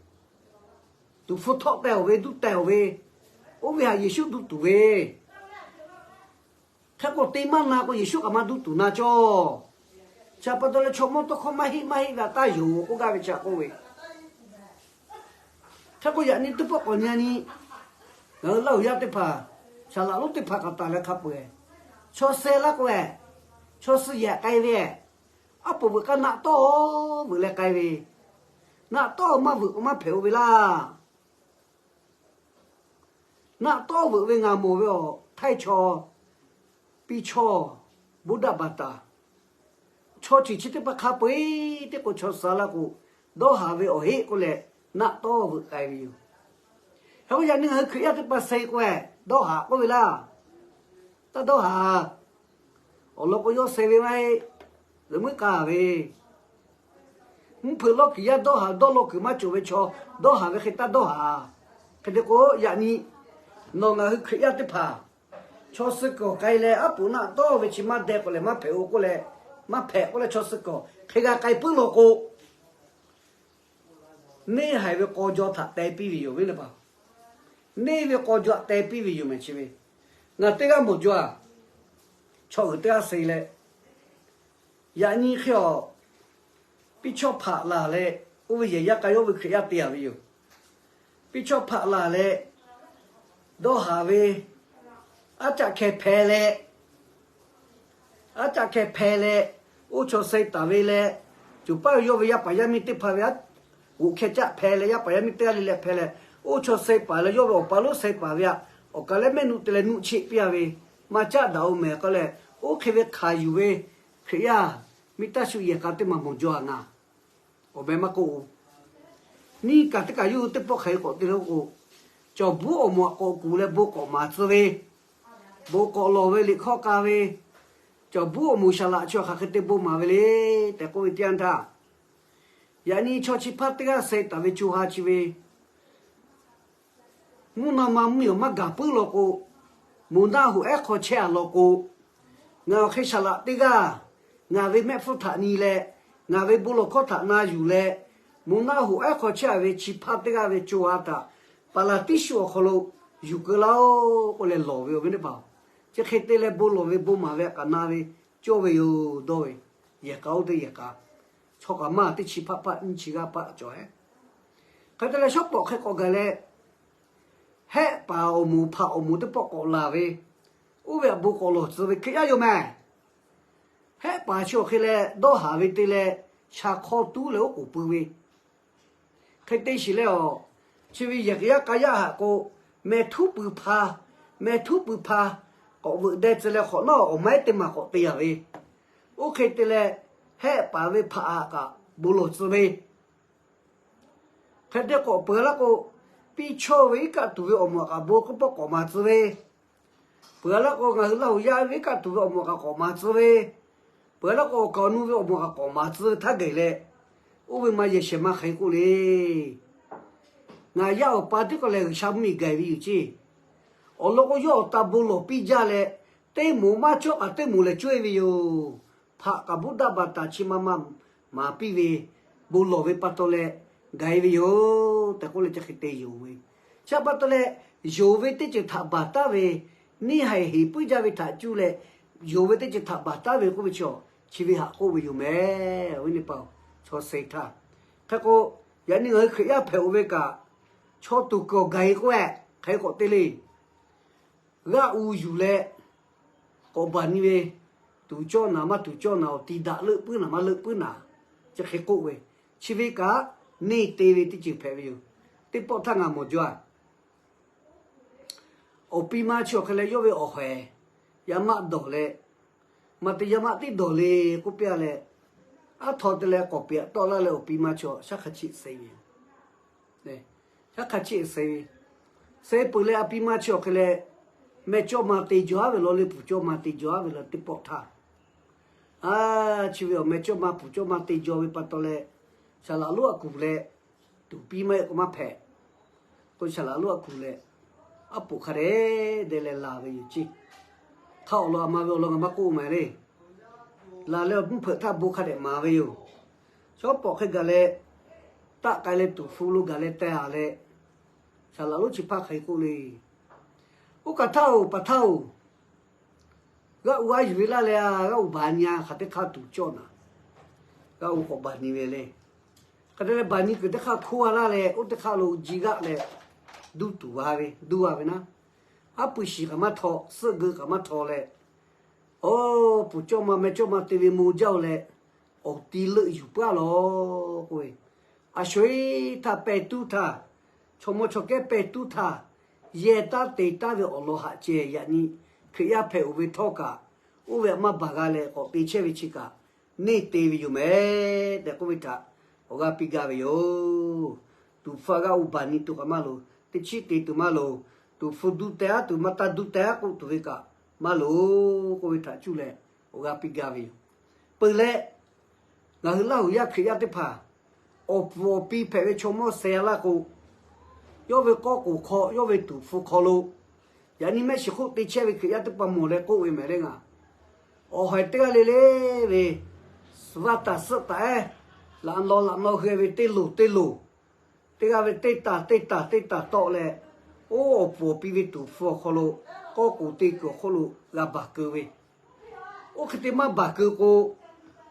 Tuˍ hpfuh htawˆ teh-oˬ ve, duˇ teh-oˬ ve, oˇ ve htaꞈ Yeˍsuˆ duˇ tuˬ ve. Hk'e k'o, te maˇ na k'o, Yeˍsuˆ kaꞈ maˇ duˇ tuˬ na cawˇ. Chi pa taw leh, chaw mawˇ tawˇ hkawˇ maˇ heˆ maˇ heˆ ve htaꞈ taˇ yonˍ k'oˆ gaˇ ve chi k'oˆ ve. Hk'e k'o, yaꞈ nyi teˇ pawˆ k'awꞈ nyi-a nyi, ngaˬ hui Laˇ huˍ yaˇ teˇ hpaˍ, saˍ laꞈ lonˉ teˇ hpaˍ k'a taˍ leh hk'a peu-eˬ, chaw suh laˇ k'o-eˬ, chaw suh yehˬ k'ai ve, aˉ poꞈ veuꞈ k'aˇ naˆ tawˇ veuꞈ leh k'ai ve, naˆ tawˇ maˇ veuꞈ k'o maˇ hpehꞈ-o ve laˇ. Naˆ tawˇ veuꞈ ve ngaˬ mawˬ ve awˬ htaiˇ chaw, piˇ chawˇ, buˇ daˆ baˬ taˍ, chaw ceuˬ chi teˇ hpaˍ hk'a peu-eˬ teˇ k'o chaw suh laˇ k'o, dawˇ haˍ ve awˬ heˆ k'oˆ leh, naˆ tawˇ veuꞈ k'ai ve yoˬ. Hk'e k'o, yaꞈ nyi ngaˬ hui Hkriꞈ yaˇ teˇ hpaˍ suh k'o-eˬ, dawˇ haˍ k'oˆ ve laˇ. Taˇ dawˇ haˍ. Awˬ lawn k'o, yawˇ suh ve maˇ heˆ, zuhꞈ muiˉ k'a ve, mvuhˇ hpeuꞈ lawˇ kuiˬ yaˇ dawˇ haˍ, dawˇ law kuiˬ maˇ cawˬ ve chaw, dawˇ haˍ ve hk'e taˇ dawˇ haˍ. Hk'e te k'o, yaꞈ nyi nawˬ ngaˬ hui Hkriꞈ yaˇ teˇ hpaˍ, chaw suh kuiˬ awˬ k'ai leh aˉ poꞈ naˆ tawˇ ve chi maˇ deh k'o lehˬ, maˇ hpehꞈ-o k'oˆ leh, maˇ hpehꞈ k'oˆ leh, chaw suh kuiˬ hk'e g'a k'ai puiˉ law k'o, neˇ haiˬ ve k'aw jaw htaꞈ teh piˇ ve yoˬ ve le pa. Neˇ ve k'aw jaw htaꞈ teh piˇ ve yoˬ mehˍ chi ve. Ngaˬ teˇ g'aˇ mawˬ jaw-a, chaw uiˍ teˇ g'aˇ suh leh, yaꞈ nyi hk'e awˬ, piˇ chawˇ hpaꞈ laˬ leh, oˇ ve yehˬ yaˇ k'a yawˇ ve Hkriꞈ yaˇ te-a ve yoˬ. Piˇ chawˇ hpaꞈ laˬ leh, dawˇ haˍ ve, aˉ caˆ hkeh hpeh leh, aˉ caˆ hkeh hpeh leh, oˇ chaw suh taˍ ve leh, coˬ paˉ ve yawˇ ve yaˇ paˍ yaˇ miˇ teˇ hpaˍ ve aˉ g'oꞈ hkeh caˆ hpeh leh, yaˇ paˍ yaˇ miˇ teˇ g'aˇ le leh hpeh leh, oˇ chaw suh paˍ leh yawˇ ve awˬ pa lonˉ suh paˍ ve htaꞈ awˬ kaˬ leh mehˆ nuˆ te leh nuˆ cheˆ piˇ-a ve, maˇ caˆ daꞈ-o mehˍ k'oˆ leh, oˇ hk'e ve hkanˍ yuˬ ve Hkriꞈ yaˇ miˇ taˇ shu yehˬ k'a teˇ maˬ mawˬ jaw-a ngaˬ. Awˬ meh maˇ k'oˆ-o. Nyiˇ kaˬ teˇ kaˬ yawˇ hui teˇ pawˆ hk'aˬ hk'e k'awꞈ te le k'o, cawˬ buˉ awˬ moˍ htaꞈ k'awꞈ kuˬ leh bon k'awꞈ maˍ tcuh ve, bon k'awꞈ lawˬ ve liꞈ hkawˇ k'a ve, cawˬ buˉ awˬ moˍ saˍ laꞈ chi hk'aˬ hk'e te bon maˍ ve le tehꞈ k'oˆ ve teˇ yanˇ htaˇ, yaꞈ nyi chaw chi hpaˇ teˇ g'aˇ suh taˍ ve co ha chi ve, mvuhˇ naw ma mvuhˇ miˬ awˬ maˇ gaˬ puiˉ law k'o, moˬ naˆ hoꞈ ehˉ hk'aw chehˇ-a law k'o, ngaˬ awˬ hk'e saˍ laꞈ teˇ g'aˇ, ngaˬ ve mehˆ hpfuhˇ htaꞈ nyi leh, ngaˬ ve bon lawˬ hkawˇ htaꞈ na yuˬ leh, moˬ naˆ hoꞈ ehˉ hk'aw chehˇ-a ve chi hpaˇ teˇ g'aˇ ve co ha htaꞈ Paˍlaˍtiˇ shu awˬ hk'aw lo yuˬ keu laˇ-oˆ k'oˆ leh lawˬ ve awˬ viˉ teˇ hpaˍ-oˬ, chi hk'e te leh bon lawˬ ve bon maˍ ve htaꞈ kaꞈ na ve cawˇ ve yoˬ dawˇ ve, yehˬ k'a oˇ teˇ yehˬ k'a, chaw kaꞈ maˇ teˇ chi hpaˇ hpaˆ nyiˇ chi g'aˇ hpaˆ cawˬ-e. Hk'e te leh shawˉ pawˍ hk'e k'awꞈ gaˬ leh, hehˆ paˍ awˬ moˍ hpaꞈ awˬ moˍ teˇ pawˆ k'awꞈ laˬ ve, oˇ ve htaꞈ bon k'awꞈ lawˬ tcuh ve Hkriꞈ yaˇ yoˬ mehˍ. Hehˆ paˍ chi awˬ hk'e leh dawˇ haˍ ve te leh, sha hk'awˇ tuˉ leh oˉ k'oˍ pui ve, hk'e te shiˍ leh awˬ, chi ve yehˬ yaˇ k'a yaˇ htaꞈ k'o, meh htuˉ pui hpa, meh htuˉ pui hpa k'awꞈ veuꞈ deh tcuh leh hk'awꞈ nawˉ awˬ maiˉ teˇ maˬ k'awꞈ te-a ve, oˇ hk'e te leh, hehˆ paˍ ve hpaꞈ htaꞈ kaꞈ bon lawˬ tcuh ve, hk'e te k'awꞈ peuˬ laˇ k'o, piˇ chawˇ ve iˉ kaˆ tuˬ ve awˬ moˍ htaꞈ kaꞈ bon k'oˆ pawˆ k'awꞈ maˍ tcuh ve, peuˬ laˇ k'o, ngaˬ hui Laˇ huˍ yaˇ ve iˉ kaˆ tuˬ ve awˬ moˍ kaꞈ k'awꞈ maˍ tcuh ve, peuˬ laˇ k'o, awˬ kaˍ awˬ nu ve awˬ moˍ kaꞈ k'awꞈ maˍ tcuh ve htaˇ geh leh, oˇ ve ma yehˬ shehˍ ma hk'aˬ hk'e k'oˆ le. Ngaˬ yaˇ awˬ pa tiˉ k'o leh G'uiˬsha mvuhˇmiˬ gaˬ ve yoˬ ceˇ. Awˬ lawn k'o, yawˇ awˬ ta bon lawˬ piˇ jaˇ leh, teˇ moˍ maˇ cawˇ kaꞈ teˇ moˍ lehˬ cawˇ-e ve yoˬ. Hpaꞈ kaꞈ buˇ daˆ baˬ taˍ chi ma ma maˍ piˇ ve, bon lawˬ ve pa taw leh gaˬ-e ve yoˬ tehꞈ k'oˆ leh chi hk'e te yonˍ ve. Chi pa taw leh, yonˍ ve teˇ ceuˬ htaꞈ baˬ taˉ ve neˇ haiˬ heˍ puiˉ jaˇ ve htaꞈ cuˇ leh, yonˍ ve teˇ ceuˬ htaꞈ baˬ taˉ ve k'oˆ ve chaw, chi ve haꞈ k'oˆ ve yoˬ mehˍ. Awˬ viˉ awˬ nyi teˇ hpaˍ-oˬ, chaw suh htaˇ, hk'e k'o, yaꞈ nyi ngaˬ hui Hkriꞈ yaˇ hpehꞈ-oˬ ve kaꞈ, chaw tuˬ kuiˬ awˬ gaˬ-e k'oˆ-e, hk'e k'awꞈ te le. G'aˆ u yuˬ leh k'awꞈ baˬ nyi ve, tuˍ cawˇ naˍ maˇ tuˍ cawˇ naˍ-oˬ, ti daꞈ leuˆ puiˉ naˍ maˇ leuˆ puiˉ naˍ, chi hk'e k'oˆ ve, chi ve kaꞈ neˇ te ve teˇ ceuˬ hpehꞈ ve yoˬ. Teˇ pawˆ htaˇ ngaˬ mawˬ jaw-a. Awˬ pi ma chi awˬ hk'e leh yawˇ ve awˬ haiˬ yaˇ maˆ dawˬ leh, maˬ te yaˇ maˆ tiˉ dawˬ le k'oˆ piˇ-a leh, aˉ htaw te leh k'awꞈ peꞈ tawˆ laˇ leh awˬ pi ma chi shaˉ hk'a chiˆ suh ve yoˬ. Shaˉ hk'a chiˆ suh ve, suh peuˬ leh a pi ma chi awˬ hk'e leh, mehˇ cawˇ ma te jaw-a ve law le, puˍ cawˇ ma te jaw-a ve law teˇ pawˆ htaˇ, a, chi ve awˬ mehˇ cawˇ ma puˍ cawˇ ma te jaw ve pa taw leh, saˍ laꞈ lonˉ a kuˬ leh, tuˍ piˇ maˇ heˆ k'o maˇ hpehꞈ k'o, saˍ laꞈ lonˉ a kuˬ leh, aˉ poꞈ hk'a dehꞈ deh leh laˬ ve yoˬ ceˇ. Hk'a awˬ lawn a ma ve awˬ lawn ngaˬ maˇ k'oˆ maˍ le. Laˬ leh awˬ mvuhˇ hpeuꞈ htaˇ bon hk'a dehꞈ maˍ ve yoˬ. Shawˉ pawˍ hk'e gaˬ leh, taˆ k'ai leh tuˍ hpu lo gaˬ leh teh-a leh, saˍ laꞈ lonˉ chi hpaˇ hk'aˬ hk'e k'oˆ le. Oˇ kaˬ htaˇ-oˬ, paˍ htaˇ-oˬ, g'aˆ u a yuˬ ve laˇ leh, g'aˆ u baˬ nyi-a, hk'aˬ teˇ hk'aˇ tuˍ cawˇ naˍ, g'aˆ u k'awꞈ baˬ nyi ve le. Hk'e te leh baˬ nyi kuiˬ teˇ hk'aˇ hkoˇ-a laˇ leh, oˇ teˇ hk'aˇ lo ji g'aˆ leh, duˇ tuˬ g'a ve, duˇ g'a ve naˉ, aˉ pui shiˍ kaꞈ maˇ htaw, suhˆ geu kaꞈ maˇ htaw leh, awˬ puˍ cawˇ ma mehˇ cawˇ ma te ve mo jaˇ-oˬ leh, awˬ ti leuˆ yuˬ puiˉ-a law k'oˆ ve, a sho-eˬ htaˇ pehˇ tuˉ htaˇ, chaw mawˇ chaw kehˉ pehˇ tuˉ htaˇ, yehˇ taˉ te taˉ ve awˬ lawn haꞈ ceh yaꞈ nyi Hkriꞈ yaˇ hpehꞈ-oˬ ve htawˇ kaꞈ, oˇ ve aꞈ maˇ baˬ g'a leh k'awꞈ te chehˇ ve chi kaꞈ, neˇ te ve yoˬ mehˍ tehꞈ k'oˆ ve htaꞈ awˬ g'aˇ piˇ gaˇ ve yoˬ. Tuˍ hpfuh g'aˆ u baˬ nyi tuˬ kaꞈ maˇ loˍ, teˇ chiˉ te tuˬ maˇ loˍ, tuˍ hpfuh duˇ teh-aˉ tuˬ maˇ taˇ duˇ teh-aˉ k'oˆ tuˬ ve kaꞈ maˇ loˍ k'oˆ ve htaꞈ cuˇ leh awˬ g'aˇ piˇ gaˇ ve yoˬ. Peuˬ leh, ngaˬ hui Laˇ huˍ yaˇ Hkriꞈ yaˇ teˇ hpaˍ, awˬ puˍ awˬ pi hpehꞈ ve chaw mawˇ seh-a laˇ k'o, yawˇ ve kawˇ k'oˍ hk'aw, yawˇ ve tuˍ hpfuh hk'aw lo, yaꞈ nyi mehˆ shiˍ hk'oˆ te chehˇ ve Hkriꞈ yaˇ teˇ hpaˍ mawˬ leh k'oˆ ve mehˍ le ngaˬ, awˬ haiˬ teˇ g'aˇ le le ve, suhˍ vaˇ taˍ suhˆ taˍ-ehˉ, laꞈ naw laꞈ naw hui ve teˇ loˍ teˇ loˍ, teˇ g'aˇ ve teˇ taˍ teˇ taˍ teˇ taˍ tawˆ leh, oˇ awˬ puˍ awˬ pi ve tuˍ hpfuh awˬ hk'aw lo, kawˇ k'oˍ te kuiˬ awˬ hk'oˆ lo g'a baˬ keu ve, oˇ hk'e te maˇ baˬ keu k'o,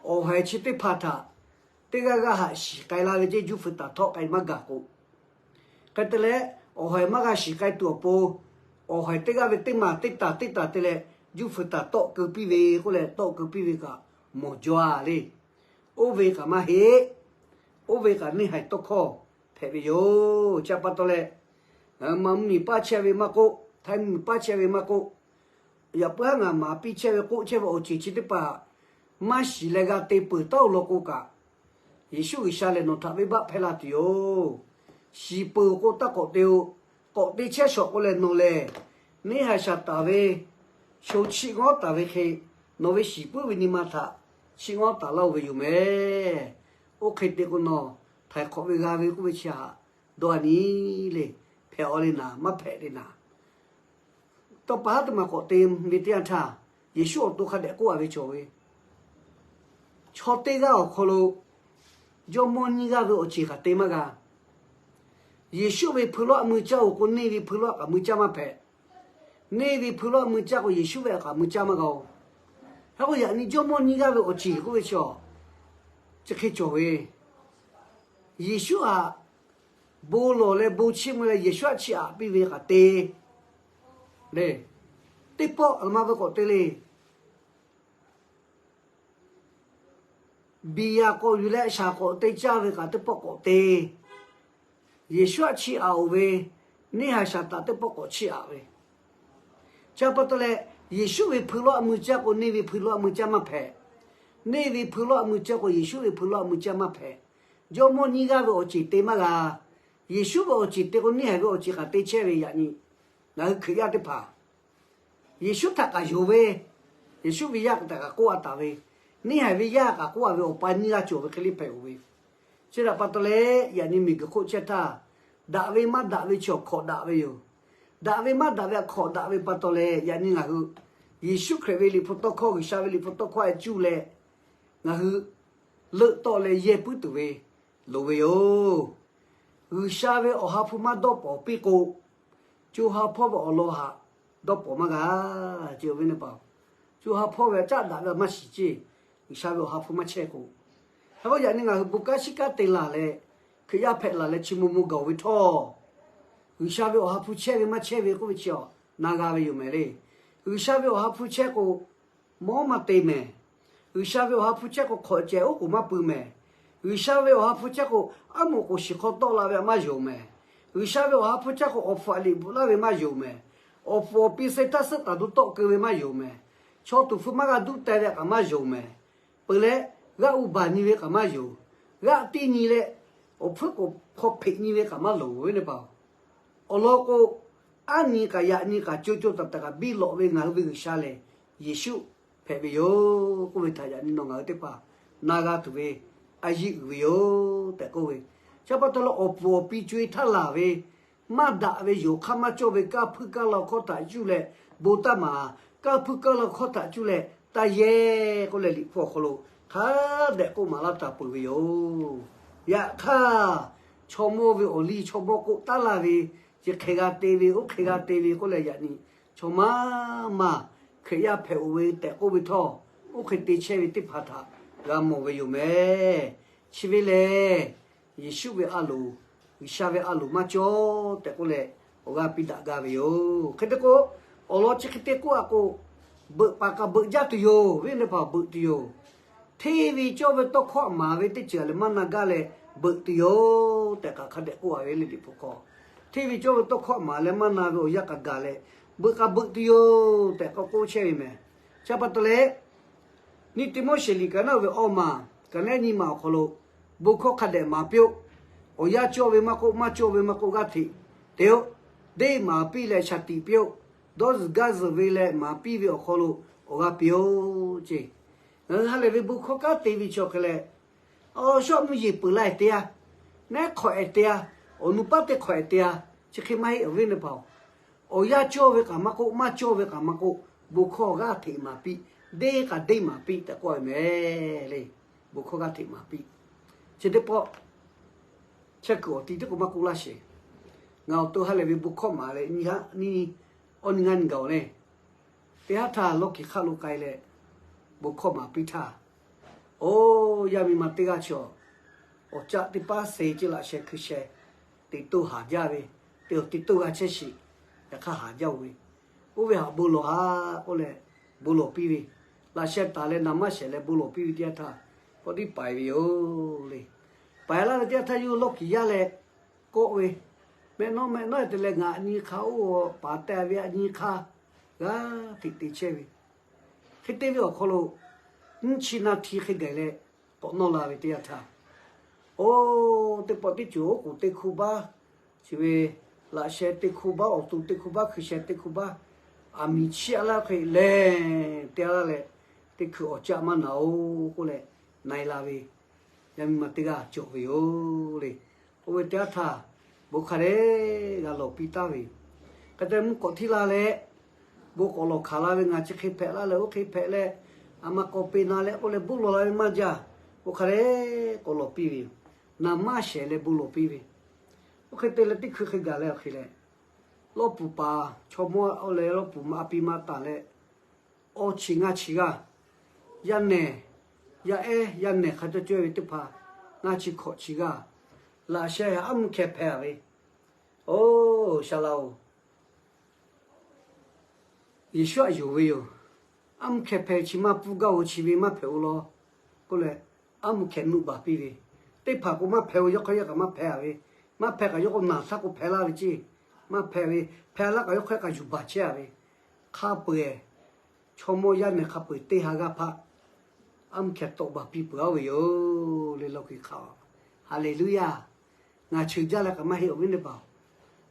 awˬ haiˬ chi teˇ hpaˍ htaꞈ teˇ g'aˇ g'aˇ haꞈ shiˍ k'ai la ve ceˇ, juˇ feu taˍ htawˆ k'ai maˇ gaˬ k'o, hk'e te leh, awˬ haiˬ maˇ g'a shiˍ k'ai tuˬ awˬ pon, awˬ haiˬ teˇ g'aˇ ve teˇ maˬ teˇ taˍ teˇ taˍ te leh, juˇ feu taˍ tawˆ keu piˇ ve k'oˆ leh tawˆ keu piˇ ve kaꞈ mawˬ jaw-a le. Oˇ ve kaꞈ maˇ heˆ. Oˇ ve kaꞈ neˇ haiˬ tawˇ hkawˇ hpehꞈ ve yoˬ. Chi pa taw leh, ngaˬ hui ma mvuhˇmiˬ paˇ chehˇ ve maˇ k'oˆ, Htaiˇ mvuhˇmiˬ paˇ chehˇ ve maˇ k'oˆ, yaꞈ puiˉ haˉ ngaˬ maˍ piˇ chehˇ ve k'oˆ chehˇ ve awˬ ceuˬ chi teˇ hpaˍ maˇ shiˍ leh g'a te peuˬ taˉ-oˬ law k'o kaꞈ, Yeˍsuˆ G'uiˬsha lehˬ nawˬ htaꞈ venˇbaˆ hpehˇ la tuˬ yoˬ. Shiˍ peuˬ k'o taˇ k'awꞈ te-o. K'awꞈ te chehˇ shawˍ k'o lehˬ nawˬ lehˬ, neˇ haiˬ shaˍ taˍ ve sho chiˆ ngawˉ taˍ ve hk'e, nawˬ ve shiˍ puiˉ ve nyi ma htaꞈ chiˆ ngawˉ taˍ laˇ-oˬ ve yoˬ mehˍ. Oˇ hk'e te k'o nawˬ htaiˍ hk'awꞈ ve g'a ve k'oˆ ve chi htaꞈ dawˇ-a nyi le. Hpehꞈ-aw le naˍ, maˇ hpehꞈ le naˍ. Tawˇ pa haˉ teˇ maˬ k'awꞈ te ve teˇ yanˇ htaˇ, Yeˍsuˆ awˬ to hk'a dehꞈ k'oˆ-a ve cawˬ ve, chaw teˇ g'aˇ awˬ hk'aw lo jawˇmawˇ nyiˇ g'aˇ ve awˬ ceˬ kaꞈ te maˇ g'a. Yeˍsuˆ ve hpui lawˇ a mui caˇ-oˬ k'o, neˇ ve hpui lawˇ a kaꞈ mui caˇ maˇ hpehꞈ. Neˇ ve hpui lawˇ a mui caˇ k'o, Yeˍsuˆ ve a kaꞈ mui caˇ maˇ g'a-oˬ. Hk'e k'o yaꞈ nyi jawˇmawˇ nyiˇ g'aˇ ve awˬ ceˬ k'oˆ ve chi, chi hk'e cawˬ ve, Yeˍsuˆ htaꞈ bon lawˬ leh bon chiˇ mvuh leh Yeˍsuˆ aꞈ chiˇ aꞈ piˇ ve kaꞈ te le. Teˇ pawˆ a ma ve k'awꞈ te le. Biˬ yaꞈ k'awꞈ yuˬ leh shaˍ k'awꞈ te caˇ ve kaꞈ teˇ pawˆ k'awꞈ te. Yeˍsuˆ aꞈ chiˇ aꞈ-oˬ ve, neˇ haiˬ shaˍ taˍ teˇ pawˆ k'awꞈ chiˇ aꞈ ve. Chi pa taw leh, Yeˍsuˆ ve hpui lawˇ a mui caˇ k'o, neˇ ve hpui lawˇ a mui caˇ maˇ hpehꞈ. Neˇ ve hpui lawˇ a mui caˇ k'o, Yeˍsuˆ ve hpui lawˇ a mui caˇ maˇ hpehꞈ. Jawˇmawˇ nyiˇ g'aˇ ve awˬ ceˬ te maˇ g'a. Yeˍsuˆ ve awˬ ceˬ te k'o, neˇ haiˬ ve awˬ ceˬ kaꞈ te chehˇ ve yaꞈ nyi. Ngaˬ hui Hkriꞈ yaˇ teˇ hpaˍ Yeˍsuˆ htaꞈ kaꞈ yonˍ ve, Yeˍsuˆ ve yaˇ htaꞈ kaꞈ k'oˆ-a taˍ ve, neˇ haiˬ ve yaˇ kaꞈ k'oˆ-a ve awˬ pa nyiˇ g'aˇ cawˬ ve hk'e le hpehꞈ-oˬ ve. Chi htaꞈ pa taw leh yaꞈ nyi miˬguiˬ hk'oˆ chehˇ htaˇ, daꞈ ve maˇ daꞈ ve chi awˬ hkawꞈ daꞈ ve yoˬ. Daꞈ ve maˇ daꞈ ve awˬ hkawꞈ daꞈ ve pa taw leh yaꞈ nyi ngaˬ hui Yeˍsuˆ Hkriꞈ ve liꞈ hpu tawˇ hkawˇ, G'uiˬsha ve liꞈ hpu tawˇ hkawˇ-e cuˇ leh ngaˬ hui leuˆ tawˆ leh yehˇ puiˉ tuˬ ve loˍ ve yoˬ. G'uiˬsha ve awˬ ha hpu maˇ dawˇ pawnˍ piˇ k'o, co ha hpawˇ ve awˬ lawn htaꞈ dawˇ pawˍ maˇ g'a ceˇ ve teˇ hpaˍ. Co ha hpawˇ ve caˆ daꞈ ve maˇ shiˍ ceˇ. G'uiˬsha ve awˬ ha hpu maˇ chehˇ k'o, hk'e k'o yaꞈ nyi ngaˬ hui bon kanˉ shiˉ kanˉ te laˬ leh, Hkriꞈ yaˇ hpehꞈ laˬ leh chi mvuh mvuh gaˬ-oˬ ve htawˇ, G'uiˬsha ve awˬ ha hpu chehˇ ve maˇ chehˇ ve k'oˆ ve chi awˬ na g'a ve yoˬ mehˍ le. G'uiˬsha ve awˬ ha hpu chehˇ k'o, mawˉ maˇ te mehˍ. G'uiˬsha ve awˬ ha hpu chehˇ k'o, hk'awꞈ cehˬ oˉ k'oˍ maˇ pui mehˍ. G'uiˬsha ve awˬ ha hpu chehˇ k'o, aˉ moˍ k'oˍ shiˍ hk'aw tawˆ la ve maˇ yonˍ mehˍ. G'uiˬsha ve awˬ ha hpu chehˇ k'o, awˬ hpfuhˇ aꞈ liꞈ bvuhꞈ laˇ ve maˇ yonˍ mehˍ. Awˬ pfuhˇ awˬ pi suh htaˇ suhˉ taˍ duˇ tawˆ keu ve maˇ yonˍ mehˍ. Chaw tuˍ hpfuh maˇ g'a duˇ teh ve kaꞈ maˇ yonˍ mehˍ. Peuˬ leh, g'aˇ uˇ baˬ nyi ve kaꞈ maˇ yonˍ. G'aˇ tiˇ nyi leh, awˬ hpfuhˇ k'oˍ hk'aw hpeꞈ nyi ve kaꞈ maˇ loˍ ve teˇ hpaˍ-oˬ. Awˬ lawn k'o, aˉ nyi kaꞈ yaꞈ nyi kaꞈ co co taiˍ taiˍ kaꞈ biˇ lawꞈ ve ngaˬ hui ve G'uiˬsha lehˬ, Yeˍsuˆ hpehꞈ ve yoˬ k'oˆ ve htaꞈ yaꞈ nyi nawˬ ngaˬ hui teˇ hpaˍ na g'a tuˬ ve a yiˇ uiˍ ve yoˬ tehꞈ k'oˆ ve. Chi pa taw leh awˬ pfuhˇ awˬ pi co-e htaˇ laˬ ve, maˇ daꞈ ve yonˍ hk'aˇ maˇ cawˇ ve kanˇ hpuiˇ kanˇ la hkawˇ htaꞈ cuˇ leh bon taˇ maˍ. Kanˇ hpuiˇ kanˇ la hkawˇ htaꞈ cuˇ leh taˇ yehˇ k'oˆ leh, Liꞈ hpu awˬ hk'aw lo hk'a dehꞈ k'oˆ maˍ laˇ taˍ peuˬ ve yoˬ. Yaꞈ hk'aˇ, chaw mawˇ ve awˬ liˇ chaw mawˇ k'oˆ taˉ laˇ ve, chi hk'e g'a te ve, oˇ hk'e g'a te ve k'oˆ leh yaꞈ nyi chaw maˇ maˇ Hkriꞈ yaˇ hpehꞈ-oˬ ve tehꞈ k'oˆ ve htawˇ, oˇ hk'e te chehˇ ve teˇ hpaˍ htaꞈ g'a mawˬ ve yoˬ mehˍ. Chi ve lehˬ, Yeˍsuˆ ve a loˍ, G'uiˬsha ve a loˍ maˇ cawˇ tehꞈ k'oˆ leh, awˬ g'aˇ piˇ daꞈ gaˇ ve yoˬ. Hk'e te k'o, awˬ lawn chi hk'e te k'oˆ a k'o, beuꞈ paˍ kaꞈ beuꞈ jaˇ tuˬ yoˬ ve teˇ hpaˍ beuꞈ tuˬ yoˬ. Hteˇ ve cawˇ ve tawˇ hkawˇ maˍ ve teˇ ceuˬ lehˬ maˇ na gaˇ leh beuꞈ tuˬ yoˬ tehꞈ kaꞈ hk'a dehꞈ k'oˆ a ve le Liꞈ hpu hk'aw. Hteˇ ve cawˇ ve tawˇ hkawˇ maˍ leh maˇ na ve awˬ yanˇ kaꞈ gaˬ leh, beuꞈ kaꞈ beuꞈ tuˬ yoˬ tehꞈ k'oˆ chehˇ ve mehˍ. Chi pa taw leh, Niˇ Tiˆmoˉseˍ liꞈ ka naˉ ve awˇ maˬ ka naˉ nyi maˬ awˬ hk'aw lo, bon hkawˇ hk'a dehꞈ maˍ piˇ-oˆ. Awˬ yanˇ cawˇ ve maˇ k'oˆ, maˇ cawˇ ve maˇ k'oˆ, g'aˇ hteꞈ te-oˆ. Deˇ maˍ piˇ leh shaˍ tiꞈ piˇ-oˆ. Dawˇ zuhˬ gaˇ zuhˬ ve leh maˍ piˇ ve awˬ hk'aw lo awˬ g'aˇ piˇ-oˆ ceˇ. Ngaˬ hui ha lehˬ ve bon hkawˇ kanˉ te ve chi awˬ hk'e leh, awˬ shawˉ mvuhˇ yeˬ peuˬ la-e te-a, nehˉ hk'awꞈ-e te-a, awˬ nu paˉ teˇ hk'awꞈ-e te-a, chi hk'e maˇ heˆ ve teˇ hpaˍ-oˬ. Awˬ yanˇ cawˇ ve kaꞈ maˇ k'oˆ, maˇ cawˇ ve kaꞈ maˇ k'oˆ, bon hkawˇ g'aˇ hteꞈ maˍ piˇ, deˇ kaꞈ deˇ maˍ piˇ tehꞈ k'oˆ ve mehˍ le. Bon hkawˇ g'aˇ hteꞈ maˍ piˇ. Chi teˇ pawˆ chehˇ kuiˬ awˬ ti tiˉ k'o maˇ k'oˆ laˇ sheˍ. Ngaˬ awˬ to ha lehˬ ve bon hkawˇ maˍ leh nyi haˉ nyi, awˇ nyi ngaˇ nyi gaˬ-oˬ le. Teˇ haˉ htaˇ lawˇ kiˬ hk'aˆ lo k'ai leh, bon hkawˇ maˍ piˇ htaˇ, oˇ yaˇ miˇ ma teˇ g'aˇ chaw, awˬ caˆ teˇ paˉ se ceˇ laꞈ sheh hkui sheh, teꞈ to haˍ jaˇ ve, teꞈ awˬ teꞈ to g'a chehˇ sheˍ, yaꞈ hk'aˇ haˍ jaˇ-oˬ ve, oˇ ve haꞈ bon lawˬ haˉ k'oˆ leh, bon lawˬ piˇ ve, laꞈ sheh taˍ leh naˍ manˇ shehˍ leh bon lawˬ piˇ ve teˇ yanˇ htaˇ, kawꞈ tiˉ paiˍ ve yoˬ le. Paiˍ laˇ ve teˇ yanˇ htaˇ yawˇ lawˇ kiˬ yaˇ leh kawˆ ve, mehˆ nawˉ mehˆ nawˉ te leh ngaˬ a nyi hk'aˇ oˇ paˍ teh ve a nyi hk'aˇ g'aˇ hteꞈ te chehˇ ve, hk'e te ve awˬ hk'aw lo nyiˇ chi naˍ hti hk'e gaˬ leh k'awꞈ nawˇ la ve teˇ yanˇ htaˇ, oˇ teˇ pawˆ teˇ ceuˬ oˉ k'oˍ teˇ hkuˇ baˆ, chi ve laꞈ sheh teˇ hkuˇ baˆ, awˬ to teˇ hkuˇ baˆ, hkui sheh teˇ hkuˇ baˆ, aˬ miˍ chiˇ aꞈ laˇ hk'e lehˬ te laˇ leh, teˇ hkui awˬ caˆ maˇ na-oˬ k'oˆ leh na-e la ve, yaˇ miˇ ma teˇ g'aˇ cawˬ ve yoˬ le. Oˇ ve teˇ yanˇ htaˇ, bon hk'a dehꞈ g'a lawˬ piˇ taˍ ve yoˬ. Hk'e te mvuhˇ k'awꞈ htiˇ la leh, bon k'awꞈ lawˬ hkanˍ la ve, ngaˬ chi hk'e hpehꞈ laˇ leh oˇ hk'e hpehꞈ leh, aˬ ma k'awꞈ peꞈ na leh k'oˆ leh bon lawˬ la ve maˇ jaˇ. Bon hk'a dehꞈ k'awꞈ lawˬ piˇ ve yoˬ. Naˍ manˇ shehˍ leh bon lawˬ piˇ ve, oˇ hk'e te leh teˇ hkui hk'e gaˬ leh awˬ hk'e leh, lawˇ puˍ paˍ chaw mawˇ oˇ leh lawˇ puˍ ma a pi ma taˍ leh, awˇ chi ngaˇ chi g'aˇ, yaˇ nehˬ, yaˇ ehˉ yaˇ nehˬ hk'a cawˇ caweh ve teˇ hpaˍ ngaˇ chi hkawꞈ chi g'aˇ, laꞈ sheh aˉ mvuhˇ hkeh hpeh-a ve, oˇ shaˍ laꞈ-oˬ, Yeˍsuˆ aꞈ yonˍ ve yoˬ. Aˉ mvuhˇ hkeh hpeh chi maˇ pfuhˇ gaˇ-oˬ, chi ve maˇ hpehꞈ-oˬ law k'oˆ leh, aˉ mvuhˇ hkeh nuˆ baˬ piˇ ve, teˇ hpaˍ k'o maˇ hpehꞈ-oˬ, yawˇ hk'aˇ yawˇ kaꞈ maˇ hpehꞈ-a ve, maˇ hpehꞈ kaꞈ yawˇ k'o naˬ htaˇ k'o hpehꞈ laˇ ve ceˇ, maˇ hpehꞈ ve, hpehꞈ laˇ kaꞈ yawˇ hk'aˇ kaꞈ yuˬ baˬ chehˇ-a ve, hk'a peu-eˬ chaw mawˇ yaˇ nehˬ hk'a peu-eˬ teˇ ha g'aˇ hpaˆ aˉ mvuhˇ hkeh tawˆ baˬ piˇ peuˬ-a ve yoˬ le. Lawˇ kiˬ hk'aˆ, Haˍleˍluˇyaˇ. Ngaˬ cheuˬ jaˇ leh kaꞈ maˇ heˆ-oˬ ve teˇ hpaˍ,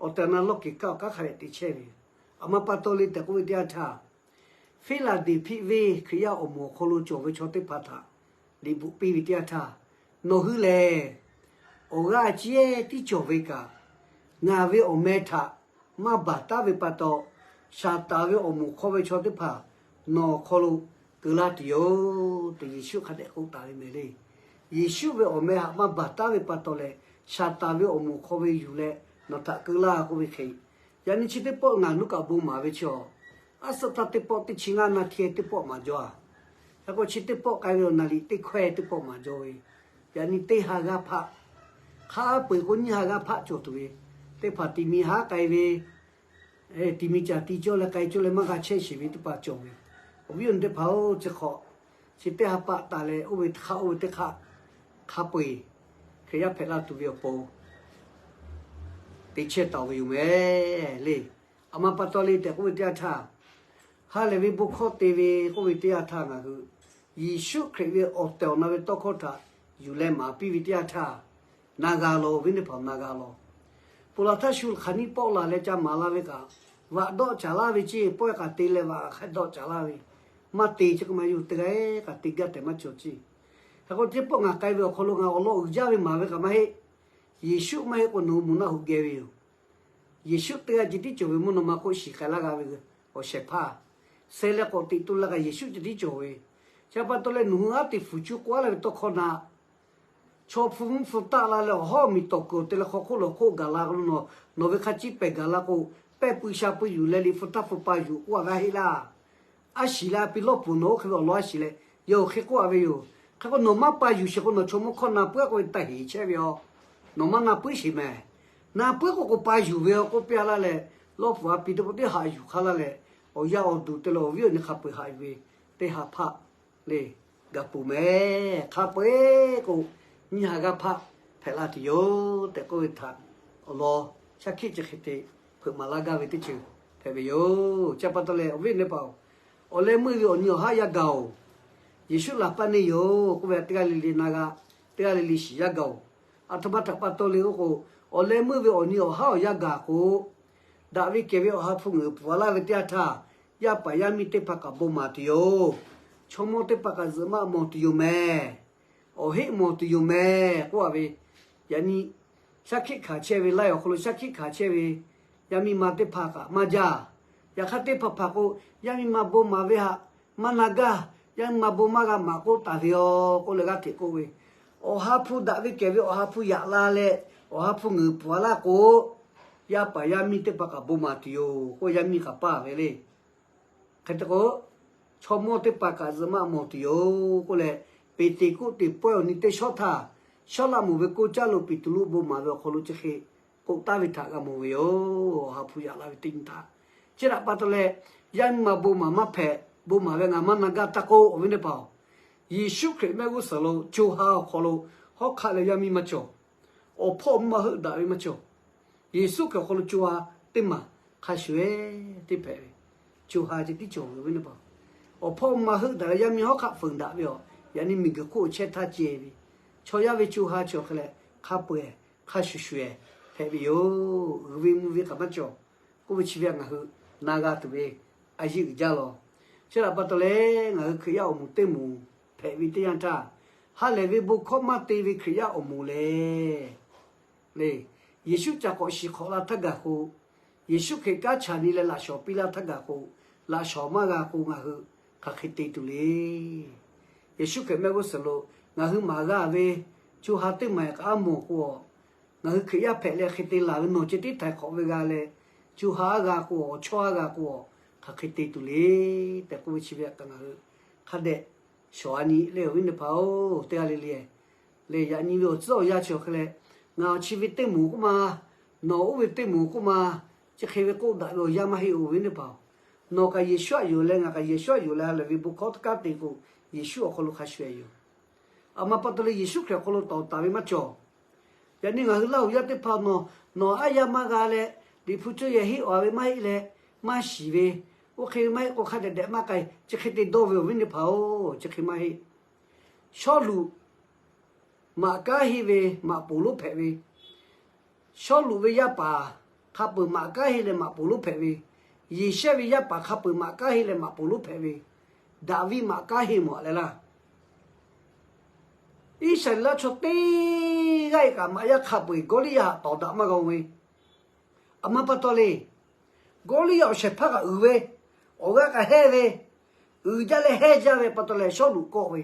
awˬ tehˬ awˬ na lawˇ kiˬ kaˆ awˬ kanˉ hk'a dehꞈ te chehˇ ve yoˬ. Aˬ ma pa taw le tehꞈ k'oˆ ve teˇ yanˇ htaˇ, Fiˉlaˍdeˍhpiˆ venˇ Hkriꞈ yaˇ awˬ moˍ awˬ hk'aw lo cawˬ ve chaw teˇ hpaˍ htaꞈ liꞈ bvuhꞈ piˇ ve teˇ yanˇ htaˇ, nawˬ hui lehˬ awˬ g'aˇ cehˇ tiˉ cawˬ ve kaꞈ, ngaˬ ve awˬ meh htaꞈ maˇ baˬ taˉ ve pa taw, Saˍtanˍ ve awˬ moˍ hk'aw ve chaw teˇ hpaˍ nawˬ awˬ hk'aw lo keu laˇ tuˬ yoˬ tehꞈ Yeˍsuˆ hk'a dehꞈ k'oˆ taˍ ve mehˍ le. Yeˍsuˆ ve awˬ meh htaꞈ maˇ baˬ taˉ ve pa taw leh, Saˍtanˍ ve awˬ moˍ hk'aw ve yuˬ leh nawˬ htaꞈ keu laˇ k'oˆ ve hk'e, yaꞈ nyi chi teˇ pawˆ ngaˬ nuˇ kaꞈ bon maˍ ve chi awˬ Aˉ suhˆ htaˇ teˇ pawˆ teˇ chi ngaˇ na htieh teˇ pawˆ maˍ jaw a. Hk'e k'o chi teˇ pawˆ k'ai ve awˬ naˍ riˍ teˇ hkawehˇ teˇ pawˆ maˍ jaw ve, yaꞈ nyi teˇ ha g'aˇ hpaˆ, hk'a peu-eˬ k'o nyiˇ ha g'aˇ hpaˆ cawˬ tuˬ ve, teˇ hpaˍ tiꞈ mi haˉ k'ai ve, tiꞈ mi caˬ tiꞈ cawˇ leh k'ai cawˇ leh maˇ g'a chehˇ sheˍ ve teˇ hpaˍ cawˬ ve. Awˬ viˉ awˬ nyi teˇ hpaˍ-oˬ, chi hk'awꞈ chi teˇ ha pa taˍ leh oˇ ve hk'aˆ oˇ ve teˇ hk'aˆ hk'a peu-eˬ Hkriꞈ yaˇ hpehꞈ la tuˬ ve awˬ pon te chehˇ taˍ ve yoˬ mehˍ le. A ma pa taw le tehꞈ k'oˆ ve teˇ yanˇ htaˇ, ha lehˬ ve bon hkawˇ te ve k'oˆ ve teˇ yanˇ htaˇ ngaˬ hui Yeˍsuˆ Hkriꞈ ve awˬ tehˬ awˬ na ve tawˇ hkawˇ htaꞈ yuˬ leh maˍ piˇ ve teˇ yanˇ htaˇ, na g'a law, awˬ viˉ teˇ hpaˍ na g'a law. Ponˬ laˬ htaˇ shu hk'aˬ niˉ pawˆ laˬ leh ca maˍ la ve kaꞈ, vaꞈ dawˆ caˍ laˇ ve ceˇ, pawehˇ k'aꞈ te leh vaꞈ hk'aˆ dawˆ caˍ laˇ ve, maˇ te chi k'o maˇ yuˬ teˇ g'aˇ k'aꞈ te gaˇ tehꞈ maˇ cawˬ ceˇ. Hk'e k'o teˇ pawˆ ngaˬ k'ai ve awˬ hk'aw lo ngaˬ awˬ lawn uiˍ jaˇ ve maˍ ve kaꞈ maˇ heˆ. Yeˍsuˆ maˇ heˆ k'o nawˬ hui moˬ naˆ hoꞈ geh ve yoˬ. Yeˍsuˆ teˇ g'aˇ ceh tiˉ cawˬ ve mvuhˇ naw ma hk'oˆ shiˍ k'ai laˇ g'a ve awˬ shehˍ hpaˇ, seh leh k'awꞈ teꞈ to la kaꞈ Yeˍsuˆ ceh tiˉ cawˬ ve. Chi pa taw leh nawˬ hui aˉ te fuˍ cuˇ k'oˆ laˇ ve tawˇ hkawˇ na, chaw hpu mvuhˇ hpfuh taˆ la leh awˬ hawˉ miˬ tawˍ kuiˬ awˬ te leh hk'aw hk'oˆ lawˬ hk'oˆ gaˬ la k'o, nawˬ ve hk'a ciˉ pehˬ gaˬ la k'o, pehˇ pui sha pui yuˬ leh liꞈ hpu taˇ hpu pa yuˬ k'oˆ a ve aˇ heˆ laˇ. A shiˍ leh a pi lawˇ puˍ nawˬ oˇ hk'e ve awˬ lawn a shiˍ leh yawˇ hui hk'e k'oˆ a ve yoˬ. Hk'e k'o nawˬ maˇ pa yuˬ sheˍ k'o nawˬ chaw mawˇ hkawˇ na puiˉ k'oˆ ve taˇ heˍ chehˇ ve a. Nawˬ maˇ na puiˉ sheˍ mehˍ. Na puiˉ k'o k'o pa yuˬ ve a k'oˆ piˇ laˇ leh, lawˇ puˍ a pi teˇ k'o teˇ haꞈ yuˬ hk'a laˇ leh, awˬ yaˇ awˬ duˬ te leh awˬ viˉ awˬ nyi hk'a peu-eˬ haꞈ yuˬ ve teˇ ha hpaˆ le, gaˬ peuˬ mehˍ. Hk'a peu-eˬ k'o nyiˇ ha g'aˇ hpaˆ hpehꞈ la tuˬ yoˬ tehꞈ k'oˆ ve htaꞈ awˬ lawn shaˉ hkiˆ chi hk'e te hpeuꞈ maˍ laˇ gaˇ ve teˇ ceuˬ hpehꞈ ve yoˬ. Chi pa taw leh awˬ viˉ awˬ nyi teˇ hpaˍ-oˬ, awˬ leh meuˇ ve awˬ nyi awˬ haˉ yaˇ gaˬ-oˬ. Yeˍsuˆ laˬ paˇ neˇ yoˬ k'oˆ ve teˇ g'aˇ le le na g'a, teˇ g'aˇ le le shiˍ yaˇ gaˬ-oˬ. Aˬ htoꞈ ma htaꞈ pa taw le k'oˆ k'o, awˬ leh meuˇ ve awˬ nyi awˬ haˉ awˬ yaˇ gaˬ k'o, daꞈ ve kehˬ ve Awˬ ha hpu ngeuˍ pfuhˍ a laˇ ve teˇ yanˇ htaˇ, yaˇ paˍ yaˇ miˇ teˇ hpaˍ kaꞈ bon maˍ tuˬ yoˬ. Chaw mawˇ teˇ hpaˍ kaꞈ zuhꞈ maˆ mawˬ tuˬ yoˬ mehˍ. Awˬ heˆ mawˬ tuˬ yoˬ mehˍ k'oˆ a ve, yaꞈ nyi shaˉ hkiˆ hkanˍ chehˇ ve, laiˉ awˬ hk'aw lo shaˉ hkiˆ hkanˍ chehˇ ve yaˇ miˇ ma teˇ hpaˍ kaꞈ maˇ jaˇ. Yaꞈ hk'aˇ teˇ hpaˍ hpaˍ k'o, yaˇ miˇ ma bon maˍ ve htaꞈ maˇ na gaˇ, yaˇ miˇ ma bon maˇ g'a maˍ k'oˆ taˍ ve yoˬ k'oˆ leh g'aˇ hteꞈ k'oˆ ve, Awˬ ha hpu daꞈ ve kehˬ ve Awˬ ha hpu yaꞈ la leh Awˬ ha hpu ngeuˍ pfuhˍ a laˇ k'o, yaˇ paˍ yaˇ miˇ teˇ hpaˍ kaꞈ bon maˍ tuˬ yoˬ k'oˆ yaˇ miˇ kaꞈ paˇ ve le. Hk'e te k'o, chaw mawˇ teˇ hpaˍ kaꞈ zuhꞈ maˆ mawˬ tuˬ yoˬ k'oˆ leh, Peˍteˍkoˆteˍ pawehˇ awˬ nyi teˇ shawˉ htaˇ, Sawˉlaꞈmonˍ ve koˇ caˇ lo Peˍtruˆ bon maˍ ve awˬ hk'aw lo chi hk'e k'oˆ taˍ ve htaꞈ g'a mawˬ ve yoˬ. Awˬ ha hpu yaꞈ la ve teˇ nyi htaˇ, chi htaꞈ pa taw leh, yaˇ miˇ ma bon maˍ maˇ hpehꞈ, bon maˍ ve ngaˬ maˇ na gaˇ taˇ k'oˆ, awˬ viˉ teˇ hpaˍ-oˬ, Yeˍsuˆ Hkriꞈ mehˆ g'uˇ suhˍ lo co ha awˬ hk'aw lo hawˉ hk'aˆ leh yaˇ miˇ maˇ cawˬ. Awˬ hpawˇ maˇ heuˆ daꞈ ve maˇ cawˬ. Yeˍsuˆ Hkriꞈ awˬ hk'aw lo co ha teˇ maˬ hk'a shuˍ-eˬ teˇ hpehꞈ ve, co ha ceh tiˉ cawˬ ve awˬ viˉ teˇ hpaˍ-oˬ. Awˬ hpawˇ maˇ heuˆ daꞈ leh yaˇ miˇ hawˉ hk'aˆ feunˍ daꞈ ve awˬ, yaꞈ nyi miˬguiˬ hk'oˆ chehˇ htaˇ ceh ve, chaw yaˇ ve co ha chi awˬ hk'e leh hk'a peu-eˬ hk'a shuˍ shuˍ-eˬ hpehꞈ ve yoˬ. Uiˍ ve mvuh ve kaꞈ maˇ cawˬ k'oˆ ve chi ve ngaˬ hui na g'a tuˬ ve a yeˇ uiˍ jaˇ law. Chi htaꞈ pa taw leh ngaˬ hui Hkriꞈ yaˇ awˬ moˍ teˇ moˍ hpehꞈ ve teˇ yanˇ htaˇ, ha lehˬ ve bon hkawˇ maˇ te ve Hkriꞈ yaˇ awˬ moˍ lehˬ, le, Yeˍsuˆ ca k'awꞈ shiˍ hk'awꞈ la htaˇ gaˬ k'o, Yeˍsuˆ Hkriꞈ kanˉ chaˬ nyi leh laꞈ shawˍ piˇ laˇ htaˇ gaˬ k'o, laꞈ shawˍ maˇ g'a k'o ngaˬ hui hk'aˬ hk'e te tuˬ le. Yeˍsuˆ Hkriꞈ mehˆ g'uˇ suhˍ lo ngaˬ hui maˍ g'a ve co ha teˇ maˬ kaꞈ aˉ mawˬ k'o, ngaˬ hui Hkriꞈ yaˇ hpehꞈ leh hk'e te laˬ ve nawˬ ceh tiˉ htaiˍ hk'awꞈ ve g'a leh, co ha aˉ g'a k'o, awˬ chawˇ aˉ g'a k'o, hk'aˬ hk'e te tuˬ le tehꞈ k'oˆ ve chi ve kaꞈ ngaˬ hui hk'a dehꞈ shawˍ a nyi le awˬ viˉ teˇ hpaˍ-oˬ, teˇ g'aˇ le le leh yaꞈ nyi ve awˬ tcuhˉ awˬ yanˇ chi awˬ hk'e leh, ngaˬ awˬ chi ve teˇ moˍ k'oˆ ma, nawˬ oˇ ve teˇ moˍ k'oˆ ma, chi hk'e ve k'oˆ daꞈ ve awˬ yanˇ maˇ heˆ awˬ viˉ teˇ hpaˍ-oˬ. Nawˬ kaꞈ Yeˍsuˆ htaꞈ yonˍ leh ngaˬ kaꞈ Yeˍsuˆ htaꞈ yonˍ leh ha lehˬ ve bon hkawˇ teˇ kanˉ te k'o, Yeˍsuˆ awˬ hk'aw lo hk'a shuˍ-eˬ yoˬ. A ma pa taw leh Yeˍsuˆ Hkriꞈ awˬ hk'aw lo tawˍ taˍ ve maˇ cawˬ. Yaꞈ nyi ngaˬ hui Laˇ huˍ yaˇ teˇ hpaˍ nawˬ, nawˬ aˉ yaˇ maˇ g'a leh, Liꞈ hpu cawˇ yehˬ heˆ awˬ ve maˇ heˆ leh, maˇ shiˍ ve, oˇ hk'e ve maˇ heˆ k'o hk'a dehꞈ dehꞈ maˇ k'ai, chi hk'e te dawˇ ve awˬ viˉ teˇ hpaˍ-oˬ, chi hk'e maˇ heˆ. Sawˉluꞈ maꞈ kanˉ henˇ ve maꞈ poˍ lonˉ hpehꞈ ve, Sawˉluꞈ ve yaˇ paˍ hk'a peu-eˬ maꞈ kanˉ henˇ leh maꞈ poˍ lonˉ hpehꞈ ve, Yeˍsehˇ ve yaˇ paˍ hk'a peu-eˬ maꞈ kanˉ henˇ leh maꞈ poˍ lonˉ hpehꞈ ve, Daˍviˆ maꞈ kanˉ henˇ mawˬ leh laˇ. Iˉsaˍreˍlaˆ chaw teˇ g'aˇ-e kaꞈ maꞈ yaˇ hk'a peu-eˬ Gawˇliˇyaꞈ htaꞈ tawˍ daꞈ maˇ g'a-o ve. A ma pa taw le, Gawˇliˇyaꞈ awˬ shehˍ hpaˇ kaꞈ uiˍ ve, awˬ g'aˇ kaꞈ hehnˇ ve, uiˍ jaˇ leh hehnˇ jaˇ ve pa taw leh Sawˉluꞈ kawˆ ve,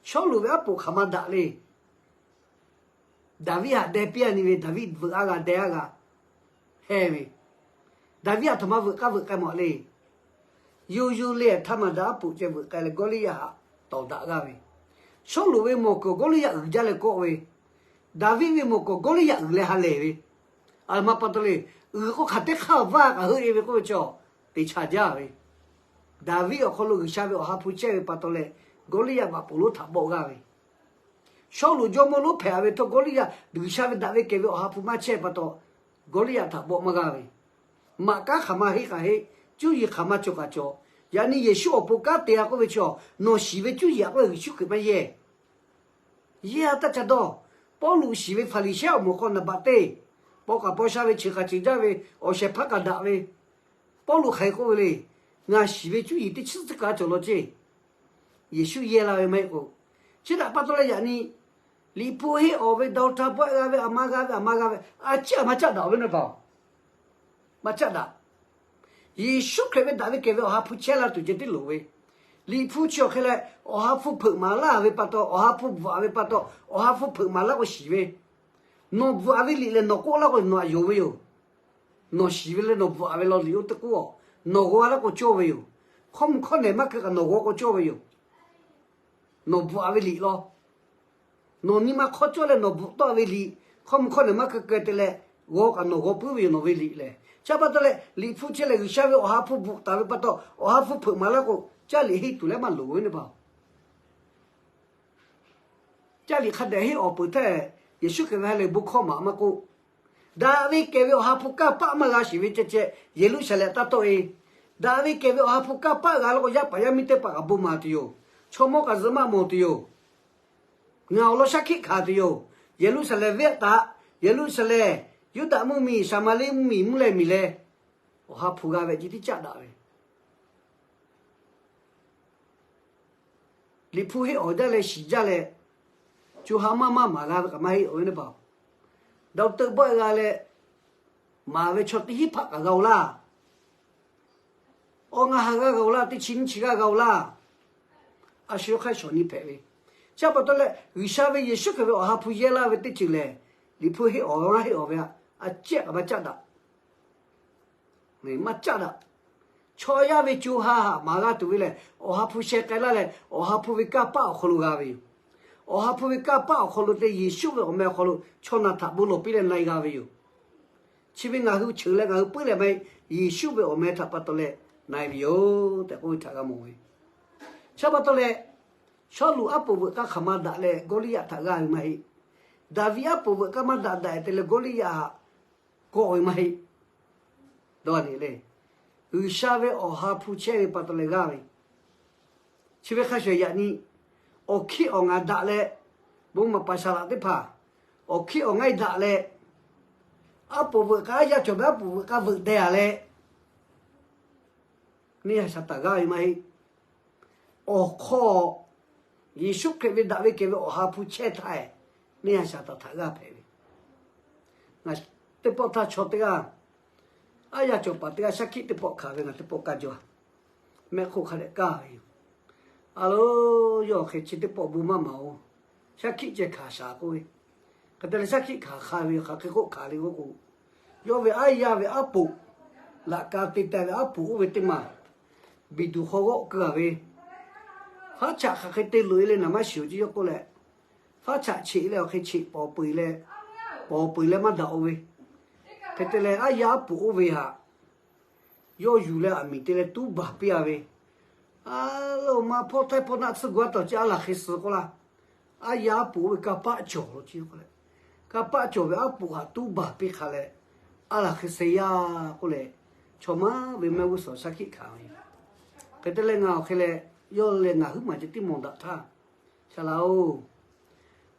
Sawˉluꞈ ve aˉ poꞈ hk'aˬ ma daꞈ le. Daˍviˆ htaꞈ deh piˇ-a nyi ve, Daˍviˆ veuꞈ aˉ g'a deh aˉ g'a hehnˇ ve, Daˍviˆ aˬ htoꞈ ma veuꞈ k'aˇ veuꞈ k'ai mawˬ le. Yawˇ yawˇ leh htaˇ maˬ daꞈ aˉ poꞈ ceh veuꞈ k'ai leh Gawˇliˇyaꞈ htaꞈ tawˍ daꞈ g'aˇ ve, Sawˉluꞈ ve mawˬ kuiˬ Gawˇliˇyaꞈ uiˍ jaˇ leh kawˆ ve, Daˍviˆ ve mawˬ kuiˬ Gawˇliˇyaꞈ uiˍ leh ha lehˬ ve, a ma pa taw le, uiˍ k'o hk'aˬ teˇ hk'aˇ vaˇ kaꞈ heuˆ e ve k'oˆ ve chaw, teꞈ chaꞈ jaˇ ve. Daˍviˆ awˬ hk'aw lo G'uiˬsha ve awˬ ha hpu chehˇ ve pa taw leh, Gawˇliˇyaꞈ baꞈ poˍ lonˉ htaꞈ bawˆ g'aˇ ve, Sawˉluꞈ jawˇmawˇ lonˉ hpehꞈ ve htawˇ Gawˇliˇyaꞈ G'uiˬsha ve daꞈ ve kehˬ ve awˬ ha hpu maˇ chehˇ pa taw, Gawˇliˇyaꞈ htaꞈ bawˆ maˇ g'aˇ ve, maꞈ kanˉ hk'aˬ ma heˆ k'aꞈ heˆ, cuˇ yiˍ hk'aˬ ma cawˬ k'aꞈ cawˬ. Yaꞈ nyi Yeˍsuˆ awˬ pon kanˉ te a k'oˆ ve chaw, nawˬ shiˍ ve cuˇ yiˍ a k'oˆ ve G'uiˬsha Hkriꞈ maˇ yehˇ. Yehˇ a taˇ ca dawˇ. Pawˇluꞈ shiˍ ve Hpaˍriˍsehˇ awˬ moˍ hk'aw naˍ baꞈ teˇ, paw k'aꞈ paw sha ve, cheuˬ k'aꞈ cheuˬ jaˇ ve, awˬ shehˍ hpaˇ kaꞈ daꞈ ve, Pawˇluꞈ hk'aˬ hk'e k'oˆ ve le, Ngaˬ shiˍ ve cuˇ yiˍ teˇ chiˉ tcuhˉ kaꞈ cawˬ law ceˇ. Yeˍsuˆ yehˇ la ve maˇ heˆ k'o, chi htaꞈ pa taw leh yaꞈ nyi Liꞈ hpu henˇ awˍ ve dawˇ htaˇ bawˆ g'a ve, aˬ ma g'a ve, aˬ ma g'a ve, a ciˉ aˬ ma caˆ daꞈ ve na paˍ, maˇ caˆ daꞈ. Yeˍsuˆ Hkriꞈ ve daꞈ ve kehˬ ve awˬ ha hpu chehˇ la tuˬ ceh tiˉ loˍ ve, Liꞈ hpu chi awˬ hk'e leh, awˬ ha hpu hpeuꞈ maˍ laˇ ve pa taw, awˬ ha hpu bvuhꞈ ve pa taw, awˬ ha hpu hpeuꞈ maˍ laˇ k'o shiˍ ve, nawˬ bvuhꞈ ve liꞈ lehˬ nawˬ k'oˆ laˇ k'o nawˬ aꞈ yonˍ ve yoˬ. Nawˬ shiˍ ve leh nawˬ bvuhꞈ ve law liꞈ oˇ teˇ k'oˆ a, nawˬ g'aw laˇ k'o cawˇ ve yoˬ. Hk'aw mvuh hkawˇ nehˬ maˇ keu kaꞈ nawˬ g'aw k'o cawˇ ve yoˬ. Nawˬ bvuhꞈ ve liꞈ law, nawˬ nyi ma hk'aw cawˇ leh nawˬ bvuhꞈ tawˆ ve liꞈ, hk'aw mvuh hkawˇ nehˬ maˇ keu keu te leh, g'aw kaꞈ nawˬ g'aw puiˉ ve yoˬ nawˬ ve liꞈ lehˬ. Chi pa taw leh Liꞈ hpu chehˇ leh G'uiˬsha ve awˬ ha hpu bvuhꞈ taˍ ve pa taw, awˬ ha hpu hpeuꞈ maˍ laˇ k'o, caˇ liꞈ henˇ tuˬ leh maˇ loˍ ve na paˍ. Caˇ liꞈ hk'a dehꞈ henˇ awˍ peuˬ htaˇ, Yeˍsuˆ Hkriꞈ ve ha lehˬ bon hkawˇ maꞈ maˇ k'oˆ, daꞈ ve kehˬ ve awˬ ha hpu kanˇ paˆ maˇ g'a shiˍ ve ceh ceh Yeˍruˆsaˍlehnˍ taˇ tawˆ e. Daꞈ ve kehˬ ve awˬ ha hpu kanˇ paˆ g'a laˇ k'o, yaˇ paˍ yaˇ miˇ teˇ hpaˍ kaꞈ bon maˍ tuˬ yoˬ. Chaw mawˇ kaꞈ zuhꞈ maˆ mawˬ tuˬ yoˬ. Ngaˬ awˬ lawn shaˉ hkiˆ hkanˍ tuˬ yoˬ. Yeˍruˆsaˍlehnˍ venˇ taꞈ, Yeˍruˆsaˍlehnˍ, Yuˇdaꞈ mvuhˇmiˬ, Saˍmaˍriˆ mvuhˇmiˬ, mvuhˇ leh miˬ leh, awˬ ha hpu g'a ve ceh tiˉ caˆ daꞈ ve. Liꞈ hpu henˇ awˍ jaˇ leh shiˍ jaˇ leh, co ha maˇ maˇ maˍ g'a ve kaꞈ maˇ heˆ awˬ ve na paˍ. Daꞈ teuꞈ bawˆ g'a leh, maˍ ve chaw teˇ hinˉ hpaˆ kaꞈ g'a oˬ laˇ. Awˬ ngaˬ ha g'aˇ g'a oˬ laˇ, teˇ chi nyiˇ chi g'aˇ g'a oˬ laˇ. A shu yawˇ hk'aˇ shawˍ nyi hpehꞈ ve, chi pa taw leh G'uiˬsha ve Yeˍsuˆ Hkriꞈ ve awˬ ha hpu yehˇ laˇ ve teˇ ceuˬ lehˬ, Liꞈ hpu henˇ awˍ g'a henˇ awˍ ve a, a ciˉ kaꞈ maˇ caˆ daꞈ. Maˇ caˆ daꞈ. Chaw yaˇ ve co ha haꞈ maˍ g'a tuˬ ve lehˬ, awˬ ha hpu sheh k'ai laˇ leh, awˬ ha hpu ve kanˇ paˆ awˬ hk'aw lo g'a ve yoˬ. Awˬ ha hpu ve kanˇ paˆ awˬ hk'aw lo te Yeˍsuˆ ve awˬ meh awˬ hk'aw lo chaw naˬ htaꞈ bon lawˬ piˇ leh na e g'a ve yoˬ. Chi ve ngaˬ hui cheuˬ leh ngaˬ hui puiˉ leh maˇ heˆ, Yeˍsuˆ ve awˬ meh htaꞈ pa taw leh na e ve yoˬ tehꞈ k'oˆ ve htaꞈ g'a mawˬ ve. Chi pa taw leh, Sawˉluꞈ aˉ poꞈ veuꞈ k'aˇ hk'aˬ ma daꞈ leh Gawˇliˇyaꞈ htaꞈ g'aˇ ve maˇ heˆ. Daˍviˆ aˉ poꞈ veuꞈ k'aˇ maˇ daꞈ daꞈ te leh Gawˇliˇyaꞈ htaꞈ kawˆ ve maˇ heˆ. Dawˇ nyi le, G'uiˬsha ve awˬ ha hpu chehˇ ve pa taw leh g'aˇ ve. Chi ve hk'a shuˍ yaꞈ nyi, awˬ hkiˇ awˬ ngaˬ daꞈ leh, bon maˍ paˍ saˍ laꞈ teˇ hpaˍ, awˬ hkiˇ awˬ ngaˇ daꞈ leh, aˉ poꞈ veuꞈ k'aˇ, aˉ yaˇ cawˬ ve aˉ poꞈ veuꞈ k'aˇ veuꞈ deh a leh, neˇ haiˬ shaˍ taˍ g'aˇ ve maˇ heˆ. Awˬ hk'aw, Yeˍsuˆ Hkriꞈ ve daꞈ ve kehˬ ve awˬ ha hpu chehˇ htaˇ, neˇ haiˬ shaˍ taˍ htaꞈ g'aˇ hpehꞈ ve. Ngaˬ teˇ pawˆ htaˇ chaw teˇ g'aˇ, aˉ yaˇ cawˬ paˍ teˇ g'aˇ shaˉ hkiˆ teˇ pawˆ hkanˍ ve ngaˬ teˇ pawˆ kaˇ jaw, mehˆ hk'oˆ hk'a dehꞈ kaˇ ve yoˬ. A lo, yawˇ hk'e chi teˇ pawˆ bon maˇ maˍ oˬ. Shaˉ hkiˆ ceh hkanˍ shaˍ k'oˆ ve, hk'e te leh shaˉ hkiˆ hkanˍ hk'a ve hk'aˬ hk'e k'oˆ hkanˍ le k'oˆ k'o, yawˇ ve aˉ yaˇ ve aˉ poꞈ, laꞈ ka te teh ve aˉ poꞈ oˇ ve teˇ maˬ, biˬ duˬ hk'aw g'awˆ keu a ve, faˉ chaꞈ hk'aˬ hk'e te loꞈ e le naˬ maˇ shiˍ oˬ ceˇ yawˇ k'oˆ leh, faˉ chaꞈ cheꞈ leh awˬ hk'e cheꞈ pawˍ peu eˬ leh, pawˍ peu eˬ leh maˇ daꞈ oˬ ve, hk'e te leh aˉ yaˇ aˉ poꞈ oˇ ve htaꞈ yawˇ yuˬ leh aˬ miˍ te leh tuˉ baˬ piˇ a ve, a lo, maˇ hpawˇ htaiˇ hpawˇ naˆ tsuhˇ gu aˉ tawˍ ceˇ aˉ laˬ hk'e suh k'oˆ laˇ. Aˉ yaˇ aˉ poꞈ oˇ ve kanˇ paˆ cawˬ lo ceˇ k'oˆ leh, kanˇ paˆ cawˬ ve aˉ poꞈ htaꞈ tuˉ baˬ piˇ hk'a leh, aˉ laˬ hk'e suh yaˇ k'oˆ leh, chaw maˇ ve mehˆ g'uˇ suhˍ shaˉ hkiˆ hkanˍ ve yoˬ. Hk'e te leh ngaˬ awˬ hk'e leh, yawˇ leh ngaˬ huiˉ maˬ ceh tiˉ mawˬ daꞈ htaˇ, Saˍ laꞈ-oˬ,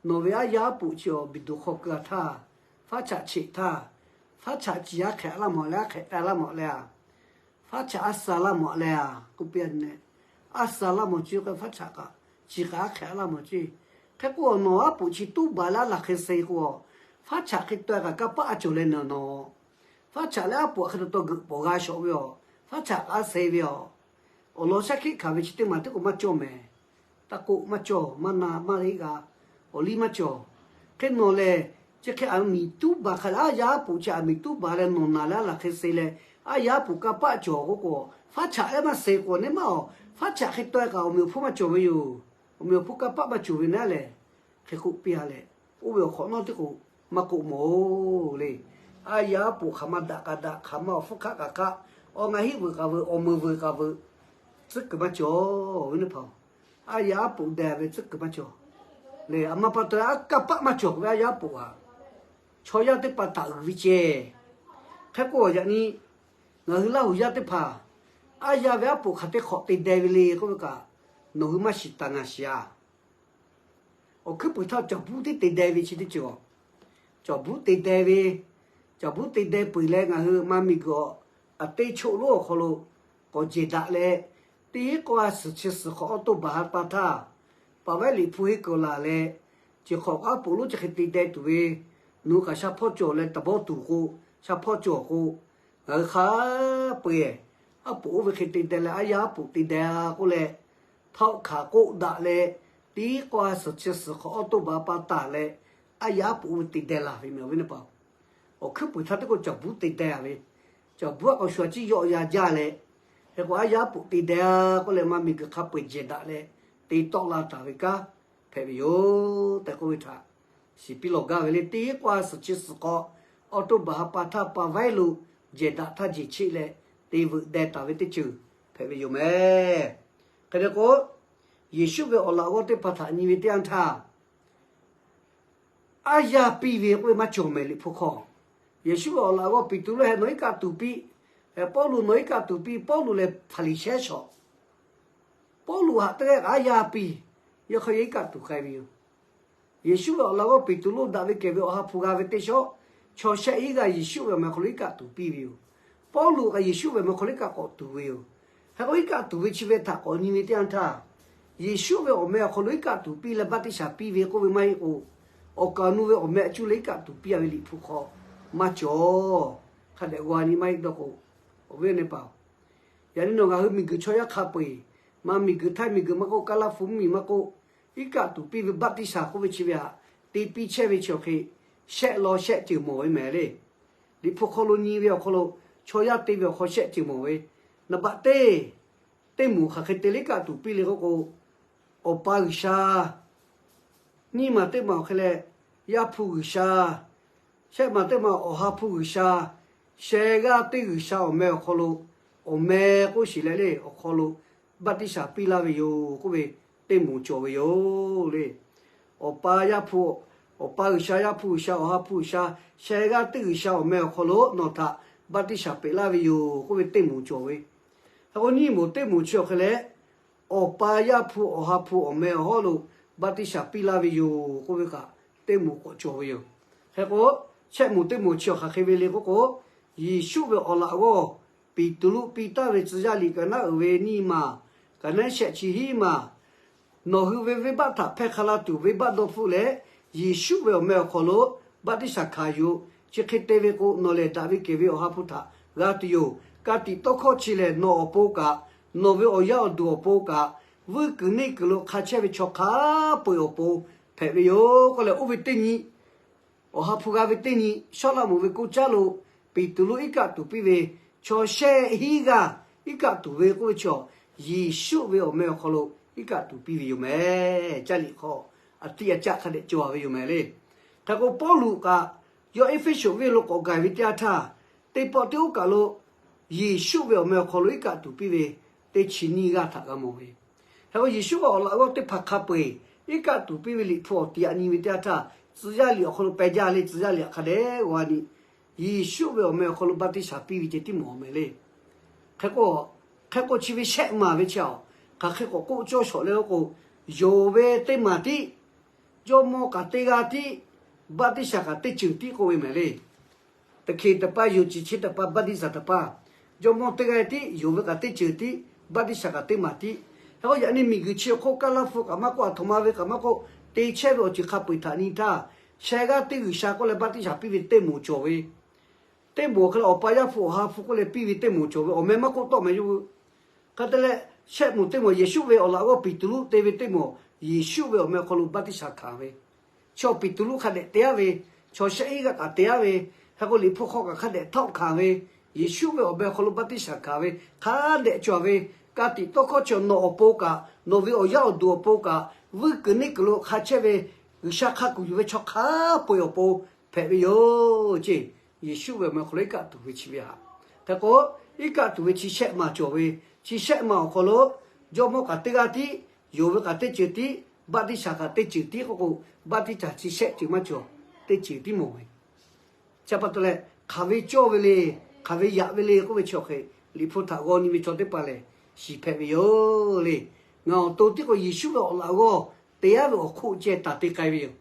nawˬ ve aˉ yaˇ aˉ poꞈ chi awˬ biˬ duˬ hk'aw keu a htaˇ, faˉ chaꞈ cheꞈ htaˇ, faˉ chaꞈ ciˍ aˉ hk'ehꞈ laˇ mawˬ leh aˉ hk'ehꞈ taˍ laˇ mawˬ leh a, faˉ chaꞈ aˉ suh laˇ mawˬ leh a k'oˆ piˇ a nyi leh, aˉ suh laˇ mawˬ ceˇ k'o faˉ chaꞈ kaꞈ ciˍ kaꞈ aˉ hk'ehꞈ laˇ mawˬ ceˇ. Hk'e k'o nawˬ aˉ poꞈ chi tuˉ baˬ leh aˉ laˬ hk'e suh k'o, faˉ chaꞈ hk'e taweh kaꞈ kanˇ paˆ cawˬ leh nawˬ nawˬ, faˉ chaꞈ leh aˉ poꞈ hk'e taw taw geuꞈ pawˍ g'a shawˍ ve aˬ, faˉ chaꞈ kaꞈ aˉ suh ve aˬ. Awˬ lawn shaˉ hkiˆ hkanˍ ve chi teˇ maˬ teˇ k'o maˇ cawˇ mehˍ. Taˇ k'oˆ maˇ cawˬ, maˇ na maˇ heˆ g'a, awˬ liˇ maˇ cawˬ. Hk'e nawˬ lehˬ, chi hk'e aˬ miˍ tuˉ baˬ hk'a leh aˉ yaˇ aˉ poꞈ chi aˬ miˍ tuˉ baˬ leh nawˬ naˬ leh aˉ laˬ hk'e suh leh, Aˉ yaˇ aˉ poꞈ kanˇ paˆ cawˬ k'oˆ k'o, faˉ chaꞈ ehˉ maˇ suh k'o, neˇ maˇ awˬ faˉ chaꞈ hk'e taweh kaꞈ awˬ meꞈ awˬ hponˇ maˇ cawˬ ve yoˬ. Awˬ meꞈ awˬ hponˇ kanˇ paˆ maˇ cawˬ ve naˉ lehˬ, hk'e k'oˆ piˇ a leh, oˇ ve awˬ hk'awꞈ nawˉ teˇ k'o maˇ k'oˆ mawˬ le. Aˉ yaˇ aˉ poꞈ hk'aˬ ma daꞈ kaꞈ daꞈ, hk'aˬ ma awˬ hpfuhˇ hk'aˆ kaꞈ hk'aˆ, awˬ ngaˬ hiˆ vuiˬ kaꞈ vuiˬ, awˬ meuˬ vuiˬ kaꞈ vuiˬ, tcuhˉ kuiˬ maˇ cawˬ ve neˇ hpaˍ-oˬ. Aˉ yaˇ aˉ poꞈ deh ve tcuhˉ kuiˬ maˇ cawˬ le. A ma pa taw aˉ kanˇ paˆ maˇ cawˬ ve aˉ yaˇ aˉ poꞈ aꞈ, chaw yaˇ teˇ hpaˍ htaꞈ uiˍ ve ceh. Hk'e k'o yaꞈ nyi ngaˬ hui Laˇ huˍ yaˇ teˇ hpaˍ, aˉ yaˇ ve aˉ poꞈ hk'aˬ teˇ hk'awꞈ te deh ve le k'oˆ ve kaꞈ, nawˬ hui maˇ shiˍ taˍ ngaˬ shiˍ a. Awˬ hkuiˉ puiˍ htaˇ cawˬ buˉ tiˉ te deh ve chi teˇ ceuˬ, cawˬ buˉ te deh ve, cawˬ buˉ te deh peuˬ leh ngaˬ hui ma miˬ guiˬ awˬ, aꞈ teˇ choˆ lonˉ awˬ hk'aw lo k'awꞈ jehˬ daꞈ leh, teˇ k'awˇ a suhˍ chi suhˍ hk'awꞈ awˇ toˇ baˬ ha pa htaˇ, paˍ vaiˉ liꞈ hpu henˇ kuiˬ laˬ leh, chi hk'awꞈ aˉ poꞈ lonˉ chi hk'e te deh tuˬ ve, nawˬ hui kaꞈ sha hpawˇ cawˬ leh taˍ bawˇ tuˬ k'o, sha hpawˇ cawˬ k'o, ngaˬ hui hk'a peu-eˬ aˉ poꞈ oˇ ve hk'e te deh leh aˉ yaˇ aˉ poꞈ te deh a k'oˆ leh, htaꞈ hk'aˬ k'oˆ daꞈ leh, teˇ k'awˇ a suhˍ chi suhˍ hk'awꞈ awˇ toˇ baˬ pa taˍ leh, aˉ yaˇ aˉ poꞈ oˇ ve te deh laˬ ve meh ve neˇ hpaˍ. Awˬ hkuiˉ puiˍ htaˇ teˇ k'o cawˬ buˉ te deh ve, cawˬ buˉ aꞈ k'awꞈ shu a ciˉ yawˆ ya jaˇ leh, hk'e k'o aˉ yaˇ aˉ poꞈ te deh a k'oˆ leh ma miˬ guiˬ hk'a peu-eˬ jehˬ daꞈ leh, te tawˆ la taˍ ve kanˉ hpehꞈ ve yoˬ tehꞈ k'oˆ ve htaꞈ shiˍ piˇ lawˬ gaˇ ve le. Teˇ k'awˇ a suhˍ chi suhˍ hk'awꞈ awˇ toˇ baˬ ha pa htaˇ paˍ vaiˉ lo jehˬ daꞈ htaˇ jeˬ cheˆ leh te veuꞈ deh taˍ ve teˇ ceuˬ hpehꞈ ve yoˬ meh. Hk'e te k'o, Yeˍsuˆ ve awˬ laꞈ g'awˇ teˇ hpaˍ htaꞈ nyi ve teˇ yanˇ htaˇ, aˉ yaˇ piˇ ve k'oˆ ve maˇ cawˬ mehˍ liꞈ hpu hk'aw. Yeˍsuˆ ve awˬ laꞈ g'awˇ Peˍtruˆ hehꞈ nawˬ iˉ kaˆ tuˬ piˇ, Pawˇluꞈ nawˬ iˉ kaˆ tuˬ piˇ, Pawˇluꞈ lehˬ Hpaˍriˍsehˇ shawˍ. Pawˇluꞈ haꞈ teˇ g'aˇ kaꞈ aˉ yaˇ piˇ, yawˇ hk'aˇ yawˇ iˉ kaˆ tuˬ k'ai ve yoˬ. Yeˍsuˆ ve awˬ laꞈ g'awˇ Peˍtruˆ daꞈ ve kehˬ ve awˬ ha hpu g'a ve teˇ shawˉ, chaw shehˆ iˉ g'aˇ Yeˍsuˆ ve awˬ meh awˬ hk'aw lo iˉ kaˆ tuˬ piˇ ve yoˬ. Pawˇluꞈ kaꞈ Yeˍsuˆ ve awˬ meh awˬ hk'aw lo iˉ kaˆ k'awꞈ tuˬ ve yoˬ. Hk'e k'o iˉ kaˆ tuˬ ve chi ve htaꞈ k'awꞈ nyi ve teˇ yanˇ htaˇ, Yeˍsuˆ ve awˬ meh awˬ hk'aw lo iˉ kaˆ tuˬ piˇ leh baˆtiˆsaˬ piˇ ve k'oˆ ve maˇ heˆ k'o, awˬ kaˍ awˬ nu ve awˬ meh a cuˇ leh iˉ kaˆ tuˬ piˇ a ve liꞈ hpu hk'aw maˇ cawˬ. Hk'a dehꞈ g'a nyi maˇ heˆ dawˇ k'o, awˬ viˉ awˬ nyi teˇ hpaˍ, yaꞈ nyi nawˬ ngaˬ hui miˬ guiˬ chaw yaˇ hk'a peu-eˬ, ma miˬ guiˬ Htaiˇ miˬ guiˬ maˇ k'oˆ, Kaˇlaˇ hpu mvuhˇ miˬ maˇ k'oˆ, iˉ kaˆ tuˬ piˇ ve baˆtiˆsaˬ k'oˆ ve chi ve htaꞈ te piˇ chehˇ ve chi awˬ hk'e, shehˆ law shehˆ ceuˬ mawˬ ve mehˍ le. Liꞈ hpu hk'aw lo nyi ve awˬ hk'aw lo, chaw yaˇ te ve awˬ hk'aw shehˆ ceuˬ mawˬ ve, naˍ baꞈ teˇ, teˇ moˍ hk'aˬ hk'e te leh iˉ kaˆ tuˬ piˇ le k'oˆ k'o, Awˬ pa G'uiˬsha, nyiˇ maˬ teˇ maˬ awˬ hk'e leh, Yaˇ hpu G'uiˬsha, shehˆ maˬ teˇ maˬ Awˬ ha hpu G'uiˬsha, sheh g'aˇ teˇ G'uiˬsha awˬ meh awˬ hk'aw lo, awˬ meh k'oˆ shiˍ leh le awˬ hk'aw lo baˆtiˆsaˬ piˇ laˇ ve yoˬ k'oˆ ve teˇ moˍ cawˬ ve yoˬ le. Awˬ pa Yaˇ hpu, Awˬ pa G'uiˬsha, Yaˇ hpu G'uiˬsha, Awˬ ha hpu G'uiˬsha, sheh g'aˇ teˇ G'uiˬsha awˬ meh awˬ hk'aw lo nawˬ htaꞈ baˆtiˆsaˬ peꞈ laˇ ve yoˬ k'oˆ ve teˇ moˍ cawˬ ve. Hk'e k'o nyiˇ moˍ teˇ moˍ chi awˬ hk'e leh, Awˬ pa Yaˇ hpu Awˬ ha hpu awˬ meh awˬ hawˉ lo baˆtiˆsaˬ piˇ laˇ ve yoˬ k'oˆ ve kaꞈ teˇ moˍ k'awꞈ cawˬ ve yoˬ. Hk'e k'o, shehˆ moˍ teˇ moˍ chi awˬ hk'aˬ hk'e ve le k'oˆ k'o, Yeˍsuˆ ve awˬ laꞈ g'awˇ Peˍtruˆ piˇ taˍ ve tcuh yaˇ liꞈ kaꞈ naˉ uiˍ ve nyiˇ maˬ, kaꞈ naˉ shehˆ chi hiˉ maˬ, nawˬ hui ve venˇbaˆ htaꞈ hpehˇ hk'a la tuˬ venˇbaˆ dawˇ hpfuhˆ leh, Yeˍsuˆ ve awˬ meh awˬ hk'aw lo baˆtiˆsaˬ hkanˍ yoˬ. Chi hk'e te ve k'o, nawˬ lehˬ daꞈ ve kehˬ ve Awˬ ha hpu htaꞈ g'a tuˬ yoˬ. Ka tiꞈ tawˇ hkawˇ chi lehˬ, nawˬ awˬ pon kaꞈ, nawˬ ve awˬ yaˇ awˬ duˬ awˬ pon kaꞈ, vuiˇ kuiˬ neˇ kuiˬ lo hk'a chehˇ ve chaw hk'a peu-eˬ awˬ pon hpehꞈ ve yoˬ k'oˆ leh, oˇ ve teˇ nyi Awˬ ha hpu g'a ve teˇ nyi, Sawˉlaꞈmonˍ ve koˇ caˉ lo Peˍtruˆ iˉ kaˆ tuˬ piˇ ve, chaw shehˆ hiˉ g'aˇ iˉ kaˆ tuˬ ve k'oˆ ve chaw, Yeˍsuˆ ve awˬ meh awˬ hk'aw lo iˉ kaˆ tuˬ piˇ ve yoˬ mehˍ. Caˇ liꞈ hk'aw a tiꞈ a caˆ hk'a dehꞈ cawˬ ve yoˬ mehˍ le. Hk'e k'o, Pawˇluꞈ kaꞈ yawˇ Eˇfeˇsuꞈ venˇ lo k'awꞈ gaˬ ve teˇ yanˇ htaˇ, teˇ pawˆ teˇ oˉ kaˬ lo Yeˍsuˆ ve awˬ meh awˬ hk'aw lo iˉ kaˆ tuˬ piˇ ve teˇ chi nyiˇ g'aˇ htaꞈ g'a mawˬ ve. Hk'e k'o, Yeˍsuˆ ve awˬ laꞈ g'awˇ teˇ hpaˍ hk'a peu-eˬ iˉ kaˆ tuˬ piˇ ve liꞈ hpu awˬ tiꞈ yaꞈ nyi ve teˇ yanˇ htaˇ, tcuh yaˇ liꞈ awˬ hk'aw lo peh jaˇ le. Tcuh yaˇ liꞈ hk'a dehꞈ g'a nyi, Yeˍsuˆ ve awˬ meh awˬ hk'aw lo baˆtiˆsaˬ piˇ ve ceh tiˉ mawˬ mehˍ le. Hk'e k'o, hk'e k'o chi ve shehˆ maˬ ve chi a, hk'aˬ hk'e k'awꞈ k'oˆ cawˇ shawˍ leh k'o, yonˍ ve teˇ maˬ tiˉ, jawˇmawˇ kaꞈ teˇ g'aˇ tiˉ, baˆtiˆsaˬ kaꞈ teˇ ceuˬ tiˉ k'oˆ ve mehˍ le. Teˇ hkeh teˇ paˇ, yonˍ ciˬ chi teˇ paˇ, baˆtiˆsaˬ teˇ paˇ, jawˇmawˇ teˇ g'aˇ tiˉ, yonˍ ve kaꞈ teˇ ceuˬ tiˉ, baˆtiˆsaˬ kaꞈ teˇ maˬ tiˉ. Hk'e k'o, yaꞈ nyi miˬguiˬ chi awˬ hk'oˆ Kaˇlaˇ hpu kaꞈ maˇ k'oˆ, Aˬhtoꞈma ve kaꞈ maˇ k'oˆ, te chehˇ ve awˬ ceuˬ hk'a peu-eˬ htaꞈ nyi htaˇ, sheh g'aˇ teˇ G'uiˬsha k'oˆ leh baˆtiˆsaˬ piˇ ve teˇ moˍ cawˬ ve, teˇ moˍ hk'e leh Awˬ pa Yaˇ hpu Awˬ ha hpu k'oˆ leh piˇ ve teˇ moˍ cawˬ ve, awˬ meh maˇ k'oˆ tawˆ mehˍ yoˬ. Hk'e te leh, shehˆ moˍ teˇ moˍ Yeˍsuˆ ve awˬ laꞈ g'awˇ Peˍtruˆ te ve teˇ moˍ, Yeˍsuˆ ve awˬ meh awˬ hk'aw lo baˆtiˆsaˬ hkanˍ ve, chaw Peˍtruˆ hk'a dehꞈ te aˉ ve, chaw shehˆ hiˉ g'aˇ kaꞈ te aˉ ve, hk'e k'o Liꞈ hpu hk'aw kaꞈ hk'a dehꞈ htawˆ hkanˍ ve, Yeˍsuˆ ve awˬ meh awˬ hk'aw lo baˆtiˆsaˬ hkanˍ ve hk'a dehꞈ cawˬ ve, ka tiꞈ tawˇ hkawˇ chi nawˬ awˬ pon kaꞈ, nawˬ ve awˬ yaˇ awˬ duˬ awˬ pon kaꞈ, vuiˇ kuiˬ neˇ kuiˬ lo hk'a chehˇ ve G'uiˬsha hk'a kuˬ yuˬ ve chaw hk'a peu-eˬ awˬ pon hpehꞈ ve yoˬ ceˇ. Yeˍsuˆ ve awˬ meh awˬ hk'aw lo iˉ kaˆ tuˬ ve chi ve haꞈ hk'e k'o, iˉ kaˆ tuˬ ve chi shehˆ ma cawˬ ve, chi shehˆ ma awˬ hk'aw lo jawˇmawˇ kaꞈ teˇ g'aˇ tiˉ, yonˍ ve kaꞈ teˇ ceuˬ tiˉ, baˆtiˆsaˬ kaꞈ teˇ ceuˬ tiˉ k'oˆ k'o, baˆtiˆsaˬ chi shehˆ ceuˬ maˇ cawˬ, teˇ ceuˬ tiˉ mawˬ ve. Chi pa taw leh, hk'aˬ ve cawˇ ve le, hk'aˬ ve yaꞈ ve le k'oˆ ve chi awˬ hk'e, Liꞈ hpu htaꞈ g'aw nyi ve chaw teˇ hpaˍ lehˬ, shiˍ hpehꞈ ve yoˬ le. Ngaˬ awˬ to tiˉ k'o Yeˍsuˆ ve awˬ laꞈ g'awˇ te yaˇ ve awˬ hk'oˆ ceh taˍ te k'ai ve yoˬ.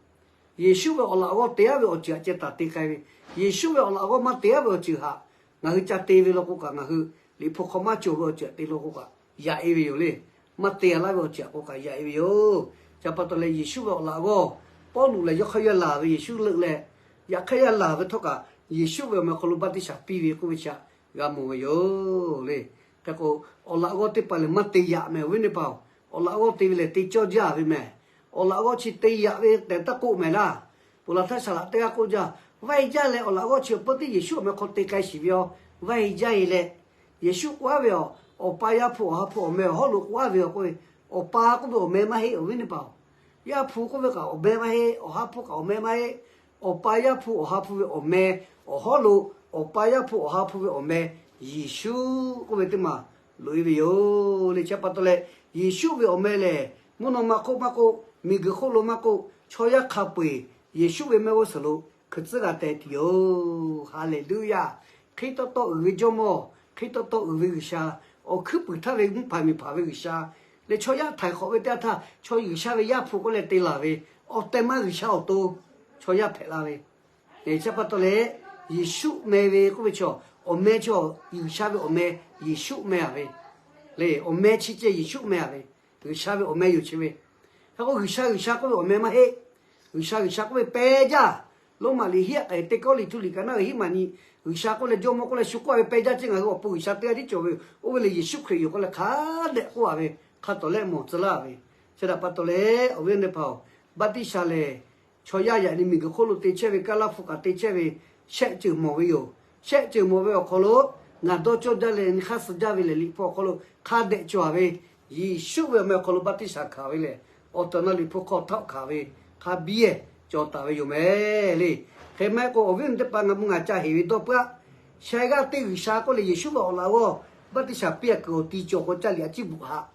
Yeˍsuˆ ve awˬ laꞈ g'awˇ te yaˇ ve awˬ ceuˬ htaꞈ ceh taˍ te k'ai ve. Yeˍsuˆ ve awˬ laꞈ g'awˇ maˇ te yaˇ ve awˬ ceuˬ htaꞈ ngaˬ hui ca te ve law k'o kaꞈ, ngaˬ hui Liꞈ hpu hk'aw maˇ cawˬ ve awˬ ceuˬ htaꞈ te law k'o kaꞈ, yaꞈ e ve yoˬ le. Maˇ te laˇ ve awˬ ceuˬ htaꞈ k'o kaꞈ yaꞈ e ve yoˬ. Chi pa taw leh Yeˍsuˆ ve awˬ laꞈ g'awˇ, Pawˇluꞈ lehˬ yawˇ hk'aˇ yaˇ laˬ ve Yeˍsuˆ leuˆ leh, yaꞈ hk'aˇ yaˇ laˬ ve htawˇ kaꞈ, Yeˍsuˆ ve awˬ meh awˬ hk'aw lo baˆtiˆsaˬ piˇ ve k'oˆ ve chi htaꞈ g'a mawˬ ve yoˬ le. Hk'e k'o, awˬ laꞈ g'awˇ teˇ hpaˍ lehˬ maˇ te yaꞈ mehˍ awˬ viˉ teˇ hpaˍ-oˬ. Awˬ laꞈ g'awˇ te ve lehˬ te cawˇ jaˇ ve mehˍ. Awˬ laꞈ g'awˇ chi te yaꞈ ve tehꞈ taˇ k'oˆ mehˍ laˇ. Ponˬ laˬ htaˇ saˍ laꞈ teˇ g'aˇ k'oˆ jaˇ, vaˇ e jaˇ leh awˬ laꞈ g'awˇ chi awˬ pon teˇ Yeˍsuˆ awˬ meh hk'aw te k'ai shiˍ ve yoˬ. Vaˇ e jaˇ e leh, Yeˍsuˆ k'oˆ aˉ ve yoˬ. Awˬ pa Yaˇ hpu Awˬ ha hpu awˬ meh awˬ hawˉ lo k'oˆ aˉ ve yoˬ k'oˆ ve, Awˬ pa k'oˆ ve awˬ meh maˇ heˆ awˬ viˉ teˇ hpaˍ-oˬ. Yaˇ hpu k'oˆ ve kaꞈ awˬ meh maˇ heˆ, Awˬ ha hpu kaꞈ awˬ meh maˇ heˆ. Awˬ pa Yaˇ hpu Awˬ ha hpu ve awˬ meh awˬ hawˉ lo, Awˬ pa Yaˇ hpu Awˬ ha hpu ve awˬ meh Yeˍsuˆ k'oˆ ve teˇ maˬ loꞈ e ve yoˬ le. Chi pa taw leh, Yeˍsuˆ ve awˬ meh lehˬ mvuhˇ naw ma hk'oˆ maˇ k'oˆ, miˬguiˬ hk'oˆ lo maˇ k'oˆ, chaw yaˇ hk'a peu-eˬ Yeˍsuˆ ve mehˆ g'uˇ suhˍ lo hkui tcuhˉ g'a teh tuˬ yoˬ. Haˍleˍluˇyaˇ. Hk'e taw taw uiˍ ve Jawˇmawˇ, hk'e taw taw uiˍ ve G'uiˬsha, awˬ hkuiˉ puiˍ htaˇ ve mvuhˇ hpaˍ miˬ hpaˍ ve G'uiˬsha leh chaw yaˇ htaiˍ hk'awꞈ ve teˇ yanˇ htaˇ chaw G'uiˬsha ve Yaˇ hpu k'oˆ leh te laˬ ve, awˬ tehˬ ma G'uiˬsha awˬ to chaw yaˇ hpehꞈ la ve. Chi pa taw leh, Yeˍsuˆ meh ve k'oˆ ve chaw, awˬ meh chaw, G'uiˬsha ve awˬ meh Yeˍsuˆ meh a ve le. Awˬ meh chi ceh Yeˍsuˆ meh a ve, G'uiˬsha ve awˬ meh yoˬ chi ve. Hk'e k'o G'uiˬsha G'uiˬsha k'oˆ ve awˬ meh maˇ heˆ. G'uiˬsha G'uiˬsha k'oˆ ve peh jaˇ. Roˉmaꞈ liꞈ hiˉ aꞈ k'ai teˇ kawˉ liꞈ htuˇ liꞈ kaꞈ naˉ ve hiˉ maˬ nyi, G'uiˬsha k'oˆ leh Jawˇmawˇ k'oˆ leh shu k'oˆ a ve peh jaˇ ceh ngaˬ hui awˬ pon G'uiˬsha teˇ g'aˇ tiˉ cawˬ ve yoˬ. Oˇ ve lehˬ Yeˍsuˆ Hkriꞈ yoˬ k'oˆ leh hk'a dehꞈ k'oˆ a ve, hk'a tawˍ lehˆ mawˬ tcuh laˇ ve. Chi htaꞈ pa taw leh awˬ viˉ awˬ nyi teˇ hpaˍ-oˬ, baˆtiˆsaˬ lehˬ chaw yaˇ yaꞈ nyi miˬguiˬ hk'oˆ lo te chehˇ ve, kaˇ laˇ hpu kaꞈ te chehˇ ve, shehˆ ceuˬ mawˬ ve yoˬ. Shehˆ ceuˬ mawˬ ve awˬ hk'aw lo ngaˬ dawˇ cawˇ jaˇ leh nyi hk'aˇ suh jaˇ ve lehˬ, Liꞈ hpu awˬ hk'aw lo hk'a dehꞈ cawˬ a ve, Yeˍsuˆ ve awˬ meh awˬ hk'aw lo baˆtiˆsaˬ hkanˍ ve lehˬ, awˬ tehˬ awˬ na Liꞈ hpu hk'aw htaˆ hkanˍ ve hk'a biˇ cawˬ taˍ ve yoˬ mehˍ le. Hk'e maˇ heˆ k'o awˬ viˉ awˬ nyi teˇ hpaˍ ngaˬ mvuhˇ ngaˬ ca heˍ ve dawˇ puiˉ-aˆ. Sheh g'aˇ teˇ G'uiˬsha k'oˆ leh Yeˍsuˆ ve awˬ laꞈ g'awˇ baˆtiˆsaˬ piˇ a kuiˬ awˬ ti cawˬ k'o caˇ liꞈ a ciˉ bvuhꞈ haꞈ.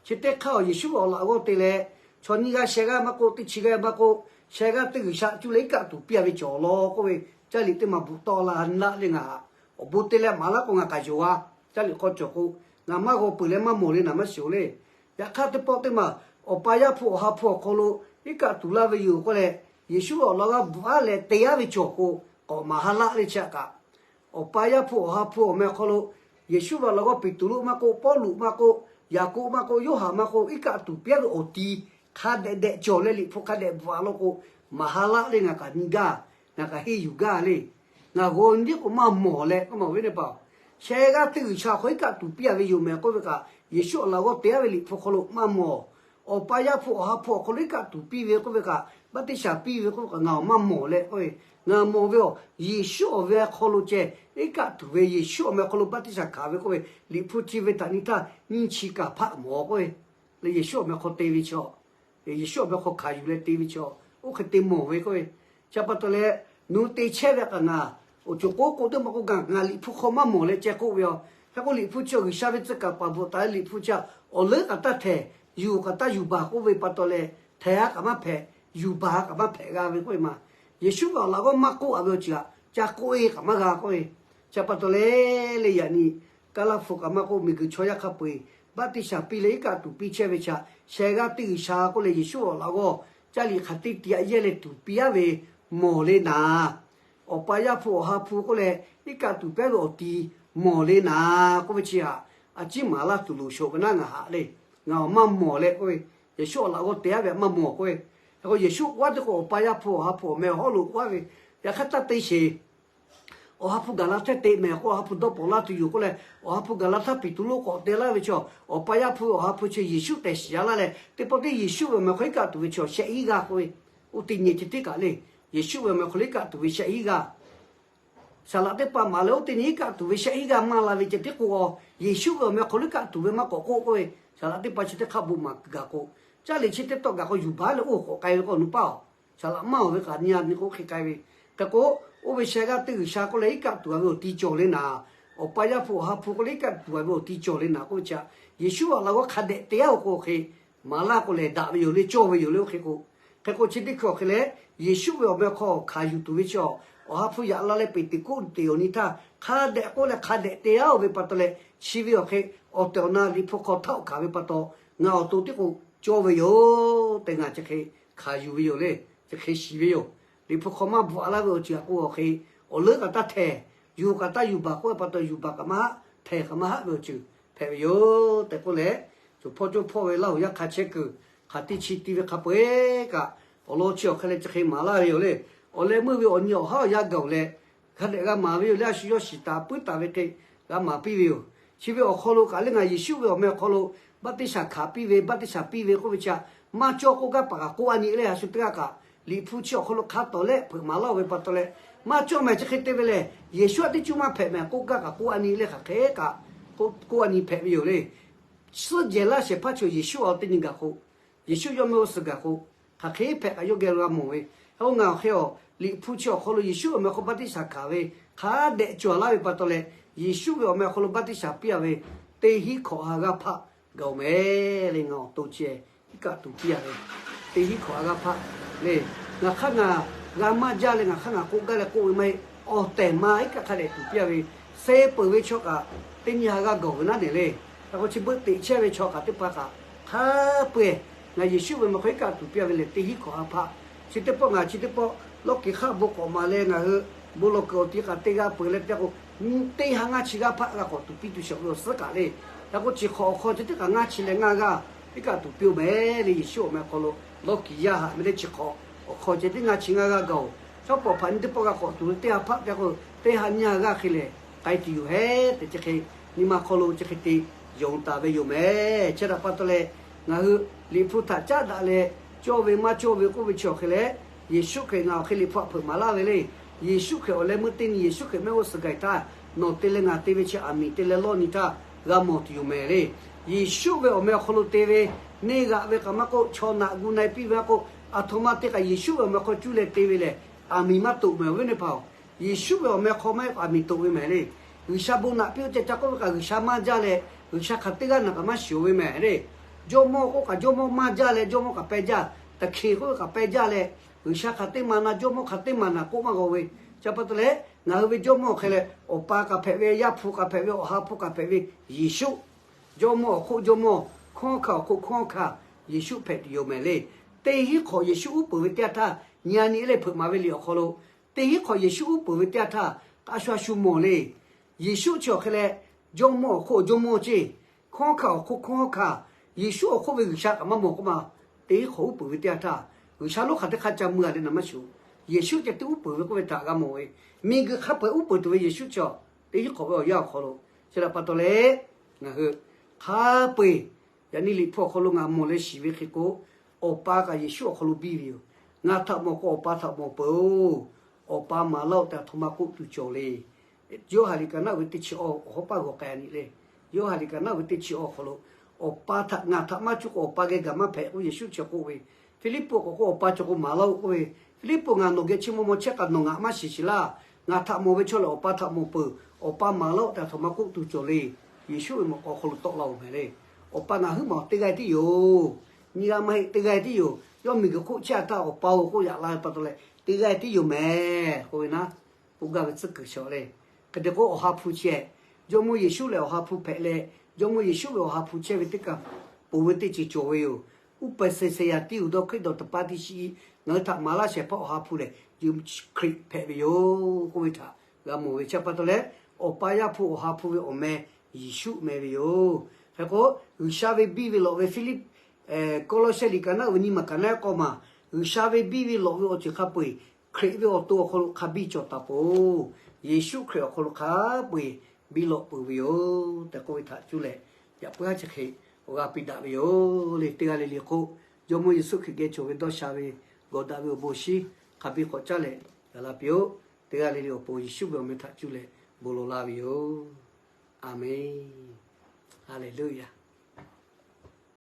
Chi teˇ hk'aˇ awˬ Yeˍsuˆ ve awˬ laꞈ g'awˇ te leh, chaw nyiˇ g'aˇ sheh g'aˇ maˇ k'oˆ, teˇ chi g'aˇ maˇ k'oˆ, sheh g'aˇ teˇ G'uiˬsha cuˇ leh iˉ kaˆ tuˬ piˇ a ve cawˬ law k'oˆ ve, caˇ liꞈ teˇ maˬ bvuhꞈ tawˆ la naˆ le ngaˬ haꞈ. Awˬ bon te leh maˍ laˇ k'o ngaˬ k'aꞈ yonˍ a. Caˇ liꞈ k'aw cawˬ k'o, ngaˬ maˇ g'aw peuˬ leh maˇ mawˬ le naˍ maˇ shiˍ-oˬ le. Yaꞈ hk'aˇ teˇ pawˆ teˇ maˬ Awˬ pa Yaˇ hpu Awˬ ha hpu awˬ hk'aw lo iˉ kaˆ tuˬ laˇ ve yoˬ k'oˆ leh, Yeˍsuˆ ve awˬ laꞈ g'awˇ bvuhꞈ aˉ leh te aˉ ve cawˬ k'o, k'awꞈ maˍ ha laˆ le chi htaꞈ kaꞈ Awˬ pa Yaˇ hpu Awˬ ha hpu awˬ meh hk'aw lo, Yeˍsuˆ ve awˬ laꞈ g'awˇ Peˍtruˆ maˇ k'oˆ, Pawˇluꞈ maˇ k'oˆ, Yaˍkoˆ maˇ k'oˆ, Yoˇhanˬ maˇ k'oˆ, iˉ kaˆ tuˬ piˇ aˉ ve awˬ ti hk'a dehꞈ dehꞈ cawˬ leh Liꞈ hpu hk'a dehꞈ bvuhꞈ a law k'o, maˍ ha laˆ le ngaˬ k'aꞈ nyi gaˇ, ngaˬ k'aꞈ henˇ yuˬ gaˇ le. Ngaˬ g'aw nyi tiˉ k'o maˇ mawˬ leh k'oˆ ma awˬ viˉ teˇ hpaˍ-oˬ, sheh g'aˇ teˇ G'uiˬsha awˬ hk'aw iˉ kaˆ tuˬ piˇ a ve yoˬ mehˍ k'oˆ ve kaꞈ, Yeˍsuˆ awˬ laꞈ g'awˇ te aˉ ve Liꞈ hpu hk'aw lo maˇ mawˬ. Awˬ pa Yaˇ hpu Awˬ ha hpu awˬ hk'aw lo iˉ kaˆ tuˬ piˇ ve k'oˆ ve kaꞈ, baˆtiˆsaˬ piˇ ve k'oˆ ve kaꞈ ngaˬ awˬ maˇ mawˬ leh k'oˆ ve, ngaˬ mawˬ ve awˬ Yeˍsuˆ awˬ ve hk'aw lo ceh iˉ kaˆ tuˬ ve, Yeˍsuˆ awˬ meh hk'aw lo baˆtiˆsaˬ hkanˍ ve k'oˆ ve, Liꞈ hpu chi ve htaꞈ nyi htaˇ nyiˇ chi kaˍ hpaˆ mawˬ k'oˆ ve, leh Yeˍsuˆ awˬ meh hk'aw te ve chaw, Yeˍsuˆ awˬ meh hk'aw hkanˍ yuˬ leh te ve chaw, oˇ hk'e te mawˬ ve k'oˆ ve. Chi pa taw leh, nawˬ hui te chehˇ ve kaꞈ ngaˬ awˬ ceuˬ k'oˆ k'oˆ teˇ maˇ k'oˆ gaˬ, ngaˬ Liꞈ hpu hk'aw maˇ mawˬ leh ceh k'oˆ ve yoˬ. Hk'e k'o Liꞈ hpu chi G'uiˬsha ve tcuh kaˍ paˍ bvuhꞈ taˍ ve Liꞈ hpu chi awˬ leuˉ kaꞈ taˇ htehˍ, yuˬ kaꞈ taˇ yuˬ baˬ k'oˆ ve pa taw leh, htehˍ ha kaꞈ maˇ hpehꞈ, yuˬ baˬ ha kaꞈ maˇ hpehꞈ g'a ve k'oˆ ve ma. Yeˍsuˆ ve awˬ laꞈ g'awˇ maˇ k'oˆ a ve awˬ ceuˬ htaꞈ ca k'oˆ e kaꞈ maˇ g'a k'oˆ ve. Chi pa taw leh le yaꞈ nyi, kaˇ laˇ hpu kaꞈ maˇ k'oˆ, miˬguiˬ chaw yaˇ hk'a peu-eˬ baˆtiˆsaˬ piˇ leh iˉ kaˆ tuˬ piˇ chehˇ ve chi htaꞈ sheh g'aˇ teˇ G'uiˬsha k'oˆ leh Yeˍsuˆ ve awˬ laꞈ g'awˇ caˇ liꞈ hk'aˬ teˇ ti aꞈ yehˇ leh tuˬ piˇ aˉ ve mawˬ le naˍ. Awˬ pa Yaˇ hpu Awˬ ha hpu k'oˆ leh iˉ kaˆ tuˬ piˇ aˉ ve awˬ ti mawˬ le naˍ k'oˆ ve chi htaꞈ a ciˉ maˍ laˇ tuˬ loˍ shoˍ ve naˉ ngaˬ haꞈ le. Ngaˬ awˬ maˇ mawˬ leh k'oˆ ve, Yeˍsuˆ awˬ laꞈ g'awˇ te aˉ ve maˇ mawˬ k'oˆ ve. Hk'e k'o Yeˍsuˆ k'oˆ aˉ teˇ k'o Awˬ pa Yaˇ hpu Awˬ ha hpu awˬ meh awˬ hawˉ lo k'oˆ aˉ ve, yaꞈ hk'aˇ taˇ te sheˍ. Awˬ ha hpu gaˬ la htehˇ te mehˍ k'o, Awˬ ha hpu dawˇ pawnˍ laˇ tuˬ yoˬ k'oˆ leh, Awˬ ha hpu gaˬ la htaˇ Peˍtruˆ k'awꞈ te laˇ ve chaw, Awˬ pa Yaˇ hpu ve Awˬ ha hpu chi Yeˍsuˆ tehꞈ shiˍ a laˇ leh, teˇ pawˆ teˇ Yeˍsuˆ ve awˬ meh hk'aw lo iˉ kaˆ tuˬ ve chaw shehˆ hinˉ g'aˇ k'oˆ ve, oˇ teˇ nyi chi teˇ kaꞈ le, Yeˍsuˆ ve awˬ meh hk'aw lo iˉ kaˆ tuˬ ve shehˆ hinˉ g'aˇ Saˍ laꞈ teˇ hpaˍ maˍ leh oˇ teˇ nyi iˉ kaˆ tuˬ ve shehˆ hinˉ g'aˇ maˇ la ve ceh tiˉ k'o, Yeˍsuˆ ve awˬ meh awˬ hk'aw lo iˉ kaˆ tuˬ ve maˇ k'awꞈ k'oˆ k'oˆ ve, saˍ laꞈ teˇ hpaˍ chi teˇ hk'aˆ bon maˍ gaˬ k'o, caˇ liꞈ chi teˇ tawˆ gaˬ k'o yuˬ baˬ leh oˇ k'awꞈ k'ai ve k'o, nawˬ paˇ-oˬ, saˍ laꞈ maˇ-oˬ ve kaꞈ nyi a nyi k'o hk'e k'ai ve. Hk'e k'o, oˇ ve sheh g'aˇ teˇ G'uiˬsha k'oˆ leh iˉ kaˆ tuˬ a ve awˬ ti cawˬ le naˍ, awˬ pa Yaˇ hpu Awˬ ha hpu k'oˆ leh iˉ kaˆ tuˬ a ve awˬ ti cawˬ le naˍ k'oˆ ve chi, Yeˍsuˆ awˬ laꞈ g'awˇ hk'a dehꞈ te-a-oˬ k'o hk'e, maˍ laˇ k'o lehˬ daꞈ ve yoˬ le, cawˇ ve yoˬ le oˇ hk'e k'o. Hk'e k'o chi teˇ hkui awˬ hk'e leh, Yeˍsuˆ ve awˬ meh awˬ hk'aw hkanˍ yuˬ tuˬ ve chi, Awˬ ha hpu yaꞈ la leh Peˍteˍkoˆteˍ awˬ nyi htaˇ hk'a dehꞈ k'oˆ leh hk'a dehꞈ te-a-oˬ ve pa taw leh, chi ve awˬ hk'e awˬ tehˬ awˬ na Liꞈ hpu hk'aw htaˆ awˬ hkanˍ ve pa taw, ngaˬ awˬ to tiˉ k'o cawˇ ve yoˬ tehꞈ ngaˬ chi hk'e hkanˍ yuˬ ve yoˬ le. Chi hk'e shiˍ ve yoˬ. Liꞈ hpu hk'aw maˇ bvuhꞈ a laˇ ve awˬ ceuˬ a k'o awˬ hk'e, awˬ leuˉ kaꞈ taˇ htehˍ, yuˬ kaꞈ taˇ yuˬ baˬ k'oˆ ve pa taw yuˬ baˬ kaꞈ maˇ haˆ, htehˍ kaꞈ maˇ haˆ ve awˬ ceuˬ hpehꞈ ve yoˬ tehꞈ k'oˆ leh, cawˬ hpawˇ cawˇ hpawˇ ve Laˇ huˍ yaˇ hk'a chehˇ kuiˬ hk'aˬ teˇ chi ti ve hk'a peu-eˬ kaꞈ, awˬ lawn chi awˬ hk'e leh chi hk'e maˍ laˇ ve yoˬ le. Awˬ leh meuˇ ve awˬ nyi awˬ haˉ awˬ yanˇ gaˬ-oˬ leh, hk'a dehꞈ g'a maˍ ve yoˬ le. A shu yawˇ shiˍ taˍ puiˉ taˍ ve hk'e g'a maˍ piˇ ve yoˬ. Chi ve awˬ hk'aw lo kaꞈ leh ngaˬ Yeˍsuˆ ve awˬ meh awˬ hk'aw lo baˆtiˆsaˬ hkanˍ piˇ ve, baˆtiˆsaˬ piˇ ve k'oˆ ve chi, maˇ cawˇ k'oˆ gaˇ paˍ kaꞈ k'oˆ a nyi leh, a shu teˇ g'aˇ kaꞈ Liꞈ hpu chi awˬ hk'aw lo hk'a tawˍ leh hpeuꞈ maˍ laˇ-oˬ ve pa taw leh, maˇ cawˇ mehˍ chi hk'e te ve lehˬ, Yeˍsuˆ a teˇ cuˇ maˇ hpehꞈ mehˍ k'oˆ gaˇ kaꞈ k'oˆ a nyi leh hk'aˬ hk'e kaꞈ k'oˆ a nyi hpehꞈ ve yoˬ le. Suhˉ jehˬ laˇ shehˍ hpaˇ chaw Yeˍsuˆ awˬ teˇ nyi gaˬ k'o, Yeˍsuˆ yawˇ meh oˇ suhˍ gaˬ k'o, hk'aˬ hk'e hpehꞈ kaꞈ yawˇ geh lo g'a mawˬ ve. Hk'e k'o ngaˬ awˬ hk'e awˬ Liꞈ hpu chi awˬ hk'aw lo Yeˍsuˆ awˬ meh hk'aw baˆtiˆsaˬ hkanˍ ve hk'a dehꞈ cawˬ laˇ ve pa taw leh, Yeˍsuˆ ve awˬ meh awˬ hk'aw lo baˆtiˆsaˬ piˇ-a ve teˇ hinˉ hkawꞈ ha g'aˇ hpaˆ gaˬ-oˬ mehˍ le. Ngaˬ awˬ to ceh iˉ kaˆ tuˬ piˇ-a ve teˇ hinˉ hkawꞈ ha g'aˇ hpaˆ le. Ngaˬ hk'aˇ ngaˬ g'a maˇ jaˇ leh ngaˬ hk'aˇ ngaˬ k'oˆ gaˇ leh k'oˆ ve maˇ heˆ. Awˬ tehˬ ma iˉ kaˆ hk'a dehꞈ tuˬ piˇ-a ve, suh peuˬ ve chaw kaꞈ teˇ nyi ha g'aˇ gaˬ-oˬ ve naˉ nehˬ le. Hk'e k'o chi beuꞈ teꞈ chehˇ ve chaw kaꞈ teˇ hpaˍ kaꞈ hk'a peu-eˬ, ngaˬ Yeˍsuˆ ve meh hk'aw iˉ kaˆ tuˬ piˇ-a ve lehˬ teˇ hinˉ hkawꞈ ha hpaˆ. Chi teˇ pawˆ ngaˬ chi teˇ pawˆ lawˇ kiˬ hk'aˆ bon k'awꞈ maˍ leh ngaˬ hui bon lawˬ kuiˬ awˬ ti kaꞈ teˇ g'aˇ peuˬ leh te k'o, teˇ ha ngaˇ chi g'aˇ hpaˆ g'a k'awꞈ tuˬ piˇ tuˬ shawˍ ve awˬ suhˉ kaꞈ le. Hk'e k'o chi hk'awꞈ awˬ hk'aw chi teˇ kaꞈ ngaˇ chi leh ngaˇ g'aˇ iˉ kaˆ tuˬ piˇ-oˬ mehˍ le. Yeˍsuˆ awˬ meh hk'aw lo lawˇ kiˬ yaˇ haꞈ meh le chi hk'awꞈ awˬ hk'aw ceh teˇ ngaˇ chi ngaˇ g'aˇ gaˬ-oˬ. Chaw pawˍ hpaꞈ nyi teˇ pawˆ g'a k'awꞈ tuˬ ve teˇ ha hpaˆ te k'o, teˇ ha nyi ha g'aˇ hk'e lehˬ k'ai tuˬ yoˬ hehˉ tehꞈ chi hk'e nyi ma hk'aw lo chi hk'e te yonˍ taˍ ve yoˬ mehˍ. Chi htaꞈ pa taw leh, ngaˬ hui Liꞈ hpu htaꞈ caˉ daꞈ leh cawˇ ve maˇ cawˇ ve k'oˆ ve chi awˬ hk'e leh, Yeˍsuˆ Hkriꞈ ngaˬ awˬ hk'e Liꞈ hpu htaꞈ hpeuꞈ maˍ laˇ ve le. Yeˍsuˆ Hkriꞈ awˬ leh meuˇ teˇ nyi Yeˍsuˆ Hkriꞈ mehˆ g'uˇ suhˍ gaˬ-e htaˇ, nawˬ te leh ngaˬ te ve chi aˬ miˍ te leh lawˇ nyi htaˇ g'a mawˬ tuˬ yoˬ mehˍ le. Yeˍsuˆ ve awˬ meh awˬ hk'aw lo te ve, neˇ g'aꞈ ve kaꞈ maˇ k'oˆ, chaw naꞈ gu na-e piˇ ve maˇ k'oˆ, aˬ htoꞈ ma te kaꞈ Yeˍsuˆ ve awˬ meh hk'aw cuˇ leh te ve lehˬ, aˬ miˍ maˇ toꞈ mehˍ awˬ viˉ teˇ hpaˍ-oˬ. Yeˍsuˆ ve awˬ meh hk'aw maˇ heˆ k'o aˬ miˍ toꞈ ve mehˍ le. G'uiˬsha bon naꞈ piˇ-oˆ ceh ca k'oˆ ve kaꞈ G'uiˬsha maˇ jaˇ leh, G'uiˬsha hk'aˬ teˇ g'aˇ naˬ kaꞈ maˇ shiˍ-oˬ ve mehˍ le. Jawˇmawˇ k'oˆ kaꞈ jawˇmawˇ maˇ jaˇ leh jawˇmawˇ kaꞈ pehˇ jaˇ. Taˍ hkeˍ k'oˆ ve kaꞈ pehˇ jaˇ leh, G'uiˬsha hk'aˬ teˇ maˬ na jawˇmawˇ hk'aˬ teˇ maˬ naˬ k'oˆ maˇ g'a ve. Chi pa taw leh ngaˬ hui ve jawˇmawˇ hk'e leh Awˬ pa kaꞈ hpehꞈ ve, Yaˇ hpu kaꞈ hpehꞈ ve, Awˬ ha hpu kaꞈ hpehꞈ ve Yeˍsuˆ. Jawˇmawˇ awˬ hk'oˆ jawˇmawˇ, hkunˉ hawˉ hkanˇ awˬ hk'oˆ hkunˉ hawˉ hkanˇ Yeˍsuˆ hpehꞈ tuˬ yoˬ mehˍ le. Teˇ hinˉ hk'awꞈ Yeˍsuˆ uˉ peunˍ ve teˇ yanˇ htaˇ, nyi a nyi leh hpeuꞈ maˍ ve liꞈ awˬ hk'aw lo, teˇ hinˉ hk'awꞈ Yeˍsuˆ uˉ peunˍ ve teˇ yanˇ htaˇ, a shu a shu mawˬ le. Yeˍsuˆ chi awˬ hk'e leh jawˇmawˇ awˬ hk'oˆ jawˇmawˇ ceˇ, hkunˉ hawˉ hkanˇ awˬ hk'oˆ hkunˉ hawˉ hkanˇ, Yeˍsuˆ awˬ hk'oˆ ve G'uiˬsha kaꞈ maˇ mawˬ k'oˆ ma. Teˇ hinˉ hk'awꞈ uˉ peunˍ ve teˇ yanˇ htaˇ, G'uiˬsha lonˉ hk'aˬ teˇ hk'aˇ ca mui a leh naˬ maˇ shiˍ-oˬ. Yeˍsuˆ ceh tiˉ uˉ peunˍ ve k'oˆ ve htaꞈ g'a mawˬ ve, miˬguiˬ hk'a peu-eˬ uˉ peunˍ tuˬ ve Yeˍsuˆ chi teˇ hinˉ hk'awꞈ ve awˬ yanˇ awˬ hk'aw lo, chi htaꞈ pa taw leh ngaˬ hui hk'a peu-eˬ, yaꞈ nyi Liꞈ hpu awˬ hk'aw lo ngaˬ mawˬ leh shiˍ ve hk'e k'o, Awˬ pa kaꞈ Yeˍsuˆ awˬ hk'aw lo biˇ ve yoˬ. Ngaˬ htaꞈ mawˬ k'o Awˬ pa htaꞈ mawˬ peuˬ-oˬ. Awˬ pa maˍ laˇ-oˆ tehꞈ aˬ htoꞈ ma k'oˆ tuˬ cawˬ le. Yoˇhanˬ liꞈ kaꞈ naˆ ve teˇ chi awˇ awˬ hawˉ paˇ g'awˬ k'ai a nyi le. Yoˇhanˬ liꞈ kaꞈ naˆ ve teˇ chi awˇ awˬ hk'aw lo, Awˬ pa htaꞈ, ngaˬ htaꞈ maˇ cuˇ k'o Awˬ pa geh gaˬ maˇ hpehꞈ k'oˆ Yeˍsuˆ chi k'oˆ ve. Hpiˇliˇpuˆ k'awꞈ k'oˆ, Awˬ pa cawˬ k'o maˍ laˇ-oˆ k'oˆ ve. Hpiˇliˇpuˆ, ngaˬ nawˬ geh chiˇ mvuh mvuh chehˇ kaꞈ nawˬ ngaˬ maˇ shiˍ shiˍ laˇ. Ngaˬ htaꞈ mawˬ ve chaw lehˬ Awˬ pa htaꞈ mawˬ peuˬ. Awˬ pa maˍ laˇ-oˆ tehꞈ aˬ htoꞈ ma k'oˆ tuˬ cawˬ le. Yeˍsuˆ ve mawꞈ k'aw hk'aw lo tawˆ la-oˬ mehˍ le. Awˬ pa ngaˬ huiˉ maˬ teˇ g'aˇ tiˉ yoˬ. Nyi g'a maˇ heˆ, teˇ g'aˇ tiˉ yoˬ. Yawˇ miˬguiˬ hk'oˆ chehˇ a htaˇ Awˬ pa-oˬ k'oˆ yaꞈ la ve pa taw leh teˇ g'aˇ tiˉ yoˬ mehˍ k'oˆ ve naˉ, k'oˆ gaˇ ve tcuhˉ kuiˬ shawˍ le. Hk'e te k'o Awˬ ha hpu chi, Jawˇmawˇ Yeˍsuˆ lehˬ Awˬ ha hpu hpehꞈ leh, Jawˇmawˇ Yeˍsuˆ ve Awˬ ha hpu chehˇ ve teˇ kaˬ ponˬ ve teˇ ceuˬ cawˬ ve yoˬ. Uˉ peunˍ seˍ seˍ yaˍ tiˇ uiˍ dawˇ hk'eˆ dawˬ teꞈ paˇ tiˇ shiˍ, ngaˬ hui htaꞈ maˍ laˇ shehˍ hpaˇ Awˬ ha hpu lehˬ Yeˍsuˆ Hkriꞈ hpehꞈ ve yoˬ k'oˆ ve htaꞈ g'a mawˬ ve chi pa taw leh, Awˬ pa Yaˇ hpu Awˬ ha hpu ve awˬ meh Yeˍsuˆ meh ve yoˬ. Hk'e k'o, G'uiˬsha ve biˇ ve lawꞈ ve Hpiˇliˇ, Kawˇlawˇsehˇ liꞈ kaꞈ naˆ ve nyiˇ maˬ kaꞈ naˆ k'awˇ maˬ, G'uiˬsha ve biˇ ve lawꞈ ve awˬ ceuˬ hk'a peu-eˬ Hkriꞈ ve awˬ to awˬ hk'aw lo hk'a biˇ cawˬ taˍ peuˬ. Yeˍsuˆ Hkriꞈ awˬ hk'aw lo hk'a peu-eˬ biˇ lawꞈ peuˬ ve yoˬ tehꞈ k'oˆ ve htaꞈ cuˇ leh, yaꞈ puiˉ haˉ chi hk'e awˬ g'a piˇ daꞈ ve yoˬ le. Teˇ g'aˇ le le k'o, Jawˇmawˇ Yeˍsuˆ Hkriꞈ geh cawˬ ve dawˇ sha ve gawˬ daꞈ ve awˬ bon shinˉ hk'a biˇ k'awꞈ caˉ leh gaˬ la piˇ-oˆ. teˇ g'aˇ le le awˬ pon Yeˍsuˆ ve awˬ meh htaꞈ cuˇ leh bon lawˬ laˇ ve yoˬ. A menˬ. Haˍleˍluˆyaˬ.